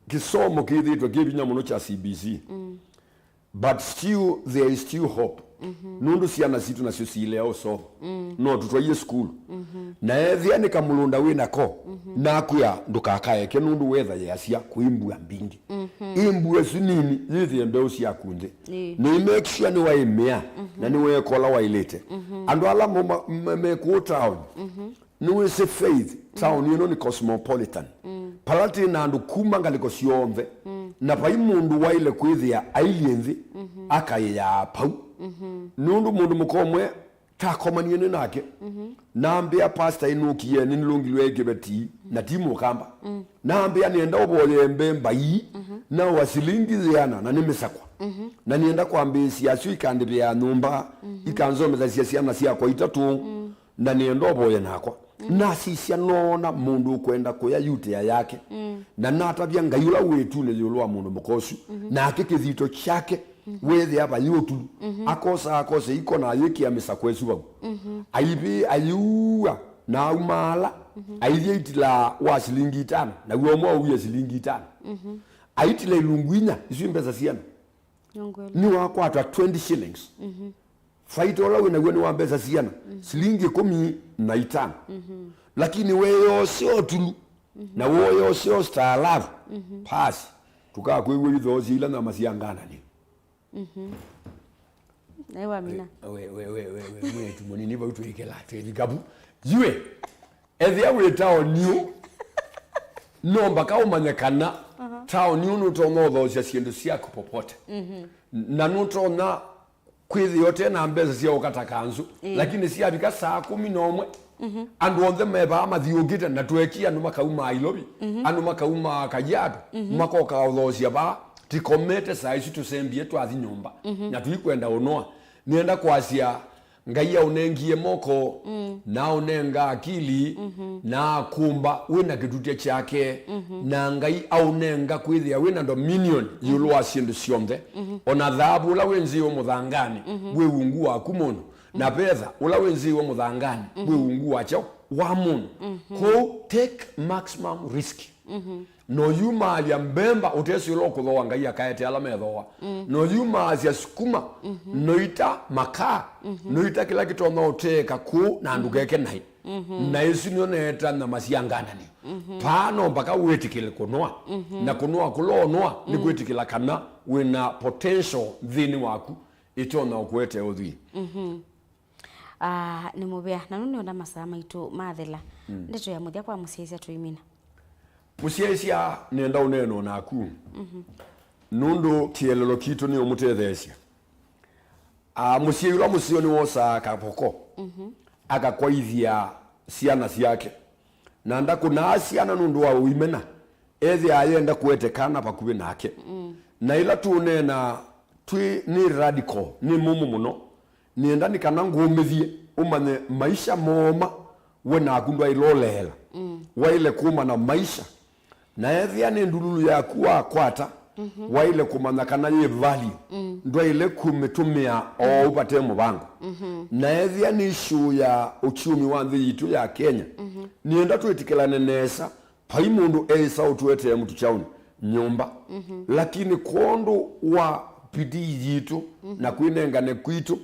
kĩsomo kĩthĩĩtwe kĩ vinya mũno kya C B C. But still, there is still hope. Nũndũ syana sitũ nasyo siilea ũsoma. No tũtwaie sukulu. Na ethĩa nĩ kamũlũnda wĩ nako, nakwĩa ndũkakaeke nũndũ weather yeasya kwĩ mbua mbingĩ. Ĩ mbua ĩsu nini yĩthĩe mbeũ syaku nthĩ. Ĩĩ. Nĩ make sure nĩwaĩmĩa, na nĩweekola waĩlĩte. Andũ ala mo-, ma-, me-, me kũũ town, nĩwĩsĩ Faith, town ĩno nĩ cosmopolitan. Pala tĩ na andũ kuma ngalĩko syonthe. Na vai mũndũ waĩle kwĩthĩa ailyĩ nthĩ, akaĩaa pau. Nũndũ mũndũ mũka ũmwe takomanie nĩ nake, nambĩa, "Pastor, ĩnũkie, nĩnĩlũngilwe ĩ kĩveti, na ti mũkamba." Nambĩa, "Nĩenda ũvoye mbemba ii, na wa silingi yĩana, na nĩ mĩsakwa. Na nĩenda kwambĩĩsya asu ikandĩvĩaa nyũmba, ikanzomethasya syana syakwa itatũ." Na nĩenda ũvoye nakwa. Nasisya noona mũndũ ũkwenda kũya yutĩa yake. Na natavya Ngai ũla wĩ ĩtunĩ ĩũlũ wa mũndũ mũka ũsu, nake kĩthito kyake, wethĩa vayĩ ũtulu, akosa, akose iko na ayĩkĩa mĩsakwa ĩsu vau. Aivĩ-, ayĩua na aumaala, aithya aitilaa wa silingi itano, naw'o ũmwe auie silingi itano. Aitila ilungu inya, isu mbesa siana. Nĩwakwatwa twenty shillings. Faita ũla wĩ naw'o nĩ wa mbesa siana? Silingi ĩkũmi na itano. Lakini weyoosya ũtulu, na woyoosya ũstaalavu, pasi, tũkakwĩw'a ithoosya ila nyama sya ngananĩ. Naĩ wamina. We, we, we, we, we, mwĩĩtu mũnini, vau twĩkĩla twĩ vikavu. Yue, ethĩa wĩ taoni ũ, no mbaka ũmanye kana taoni ũ nũtonya ũthoosya syĩndũ syaku popote. Na nũtonya kwĩthĩa ũte na mbesa sya ũkata kanzũ, lakini syavika saa kũmi na ũmwe, andũ onthe mevaa mathiũkĩte, na tweki andũ makaumaa Ilovi, andũ makaumaa Kajiado, makoka ũthoosya vaa, tikomete saa isu tũsembie twathi nyũmba, na tũikwenda ũnoa. Nĩenda kwasya, Ngai aũnengie moko, na aũnenga akili, na akũmba wĩ na kĩtutya kyake, na Ngai aũnenga kwĩthĩa wĩ na dominion ĩũlũ wa syĩndũ syonthe. O na thaavu ũla wĩ nzĩwe mũthanganĩ, wĩ ungu waku mũndũ, na vetha ũla wĩ nzĩwe mũthanganĩ, wĩ ungu wa kyaũ? Wa mũndũ. Kwoou, take maximum risk. No yumaalya mbemba ũtesĩ ũla ũkũthooa Ngai akaete ala methooa. No yumaasya sukuma, no ita makaa, no ita kĩla kĩtonya ũteeka kũũ na ndũkeke naĩ. Na ĩsu nĩyo neeta nyama sya ngananĩ. Paa no mpaka wĩtĩkĩle kũnoa. Na kũnoa kũla ũnoa nĩ kwĩtĩkĩla kana wĩ na potential nthĩnĩ waku ĩtonya ũkũetee ũthwii. Ah, nĩ mũvea, na nũnĩona masaa maitũ mathela. Ndeto ya mũthya kwa mũsyaĩĩsya tũimina. Mũsyaĩĩsya, nenda ũneenwa naku. Nũndũ kĩelelo kitũ nĩ ũmũtetheesya. Ah, mũsyai ũla mũseo nĩwosaa kavoko, akakwaithya syana syake. Na ndakũnaa syana nũndũ wa ũimena, ethĩaa ayenda kũete kana vakuvĩ nake. Na ĩla tũũneena twĩ nĩ radical, nĩ mũmũ mũno, nĩenda nĩ kana ngũmĩthye ũmanye maisha mooma we naku ndwaĩle ũleela. Waĩle kũmana maisha. Na ethĩa nĩ ndululu yaku wakwata, waĩle kũmanya kana yĩ value. Ndwaĩle kũmĩtũmĩa oou vate mũvango. Na ethĩa nĩ issue ya ũkyumi wa nthĩ yitũ ya Kenya, nĩenda twĩtĩkĩlane nesa. Vai mũndũ eĩsa ũtũetee mũtu kyaũnĩ nyũmba, lakini kwondũ wa bidii yitũ na kwĩnengane kwitũ,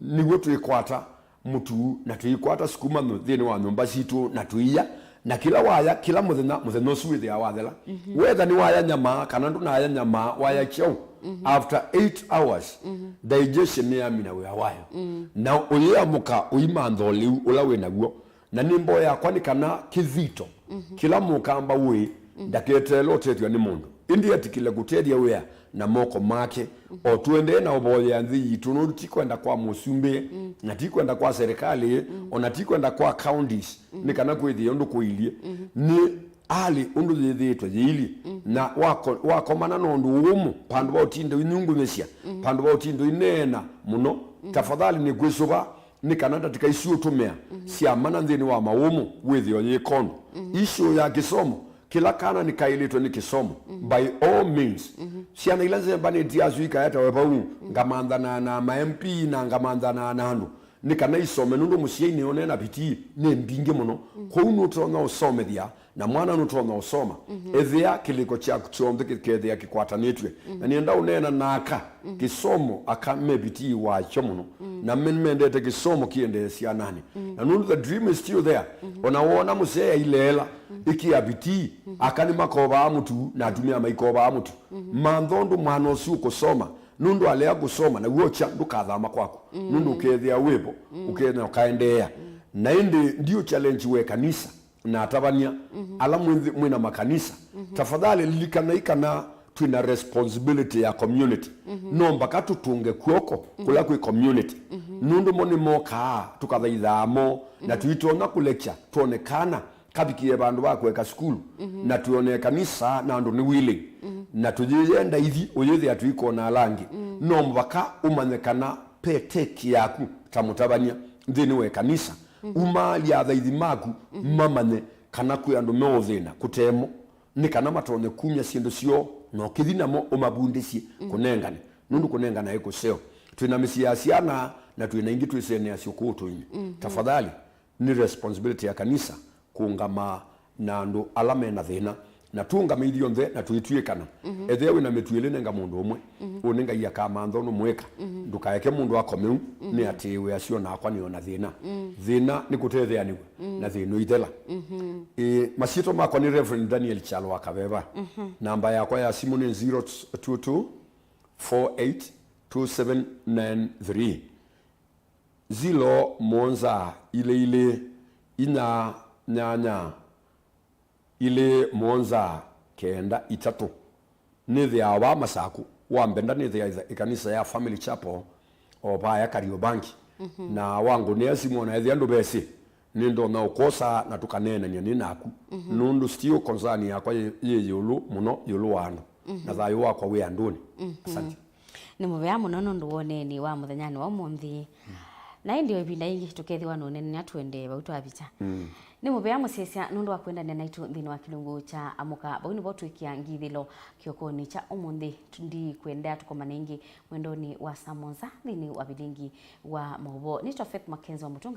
nĩw'o twĩkwata mũtu na tũikwata sukuma nthĩnĩ wa nyũmba sitũ na tũia, Na kĩla waya, kĩla mũthenya, mũthenya ũsu wĩthĩawa wathela. Mhm. Wetha nĩwaya nyama, kana ndũnaya nyama, waya kyaũ, mhm, after eight hours, mhm, digestion nĩyamina wĩa wayo. Mm. Na ũyĩamũka ũimantha ũlĩu ũla wĩ naw'o. Na nĩ mboo yakwa nĩ kana kĩthito, mhm, kĩla mũkamba ũĩ, mhm, ndaketeele ũtethw'a nĩ mũndũ. Ĩndĩ atikile kũtethya wĩa na moko make. Mhm. O tũendee na ũvoyea nthĩ yitũ, nũndũ ti kwenda kwa mũsumbĩ, mm, na ti kwenda kwa serikali, mm, o na ti kwenda kwa counties, mm, nĩ kana kwĩthĩe ũndũ kũilyĩ. Mhm. Nĩ alĩ ũndũ yĩthĩĩtwe yĩilyĩ. Mm. Na wako-, wakomana na ũndũ ũmũ, vandũ va ũtinda ũinyungunyĩsya, mm, vandũ va ũtinda ũineena mũno, mm, tafadhali nĩ kwĩsũva, nĩ kana ndatĩka isu ũtũmĩa, mhm, sya mana nthĩnĩ wa maũmũ, wĩthĩo yĩ kondo. Mhm. Issue ya kĩsomo, kĩla kana nĩkaĩlĩtwe nĩ kĩsomo, mhm, by all means. Mhm. Syana ila nzembanĩtye asu ikaetawe vau, mhm, ngamanthanaa na ma M P na ngamanthanaa na andũ, nĩ kana isome, nũndũ mũsyai nĩonee na vitii nĩ mbingĩ mũno. Mhm. Kwoou nũtonya ũsomethya na mwana nũtonya ũsoma, mhm, ethĩa kĩlĩko kyaku kyonthe kĩkethĩa kĩkwatanĩtw'e. Mhm. Na nĩenda ũneena na aka, mhm, kĩsomo aka me vitii wakyo mũno, mhm, na me nĩmendete kĩsomo kĩendee syananĩ. Mhm. Na nũndũ the dream is still there. Mhm. Ona woona mũsee aileela, mhm, ĩkĩa vitii, mhm, aka nĩmakovaa mũtu na atumĩa maikovaa mũtu. Mhm. Mantha ũndũ mwana ũsu ũkũsoma, nũndũ alea kũsoma, na w'o kya ndũkathama kwaku. Mhm. Nũndũ ũkethĩa wĩvo, mhm, ũkethĩa ũkaendeea. Mhm. Na ĩndĩ ndiũ challenge we kanisa na atavany'a, mhm, ala mwĩ nthĩ, mwĩ na makanisa, mhm, tafadhali lilikanai kana twĩ na responsibility ya community. Mhm. No mbaka tũtũnge kw'oko, mhm, kũla kwĩ community. Mhm. Nũndũ mo nĩmokaa, tũkathaithaa mo, na, mhm, tũitonya kũlekya twone kana kavikie vandũ va kũeka sukulu, mhm, na twĩone kanisa na andũ nĩ willing, mhm, na tũyĩyenda ithi ũyĩthĩa tũikona ala angĩ. Mhm. No mũvaka ũmanye kana peteki yaku ta mũtavany'a nthĩnĩ wa ĩkanisa, mhm, umaalya athaithi maku, mhm, mamanye kana kwĩ andũ meũthĩna kũtemo, nĩ kana matonye kumya syĩndũ syoo, na ũkĩthi namo ũmavundĩsye, mhm, kũnengane, nũndũ kũnengana ĩ kũseo. Twĩ na mĩsyĩ ya syana, na twĩ na ingĩ twĩsene asyo kũũ tũinĩ. Mhm. Tafadhali, nĩ responsibility ya kanisa kũũngama na andũ ala me na thĩna, na tũũngame ithyonthe na tũitw'ĩkana. Mhm. Ethĩa wĩ na mĩtw'ĩ ĩlĩ, nenga mũndũ ũmwe. Mhm. Ũũ nĩ Ngai akamantha ũndũ mwĩka. Mhm. Ndũkaeke mũndũ akome u, mhm, nĩ atĩĩwe asyo nakwa nĩ o na thĩna. Mhm. Thĩna nĩ kũtetheanĩw'a, mhm, na thĩna ũithela. Mhm. Ĩ, masyĩtwa makwa nĩ Reverend Daniel Kyalo wa Kaveva. Mhm. Namba yakwa ya simũ nĩ zero two two four eight two seven nine three. Zilo mũonza ilĩ ilĩ inya nyanya ilĩ mũonza kenda itatũ. Nĩthĩawa vaa Masaku. Wambenda nĩthĩa ĩtha-, ĩkanisa ya Family Chapel o vaya Kariobangi. Mhm. Na wangũnĩa simũ ona ethĩa ndũvesĩ, nĩndonya ũkwosa na tũkaneenany'a nĩ naku. Mhm. Nũndũ still concern yakwa yĩ, yĩ ĩũlũ mũno ĩũlũ wa andũ. Mhm. Na thayũ wakwa wĩ andũnĩ. Mhm. Asante. Nĩ mũvea mũno nũndũ wa ũneeni wa mũthenyanĩ wa ũmũnthĩ. Mm. Na ĩndĩ o ĩvinda yĩngĩ tũkethĩwa na ũneenany'a tũendee vau twavika. Mm. Nĩ mũvea mũsyaĩĩsya nũndũ wa kwendania naitũ nthĩnĩ wa kĩlungu kya Amũka. Vau nĩvo twĩkĩa ngithĩlo kĩokonĩ kya ũmũnthĩ. Ndikwendea tũkomane ĩngĩ mwendonĩ wa saa mũonza nthĩnĩ wa vilingi wa maũvoo. Nĩtwa Faith Mackenzie wa Mũtũnga.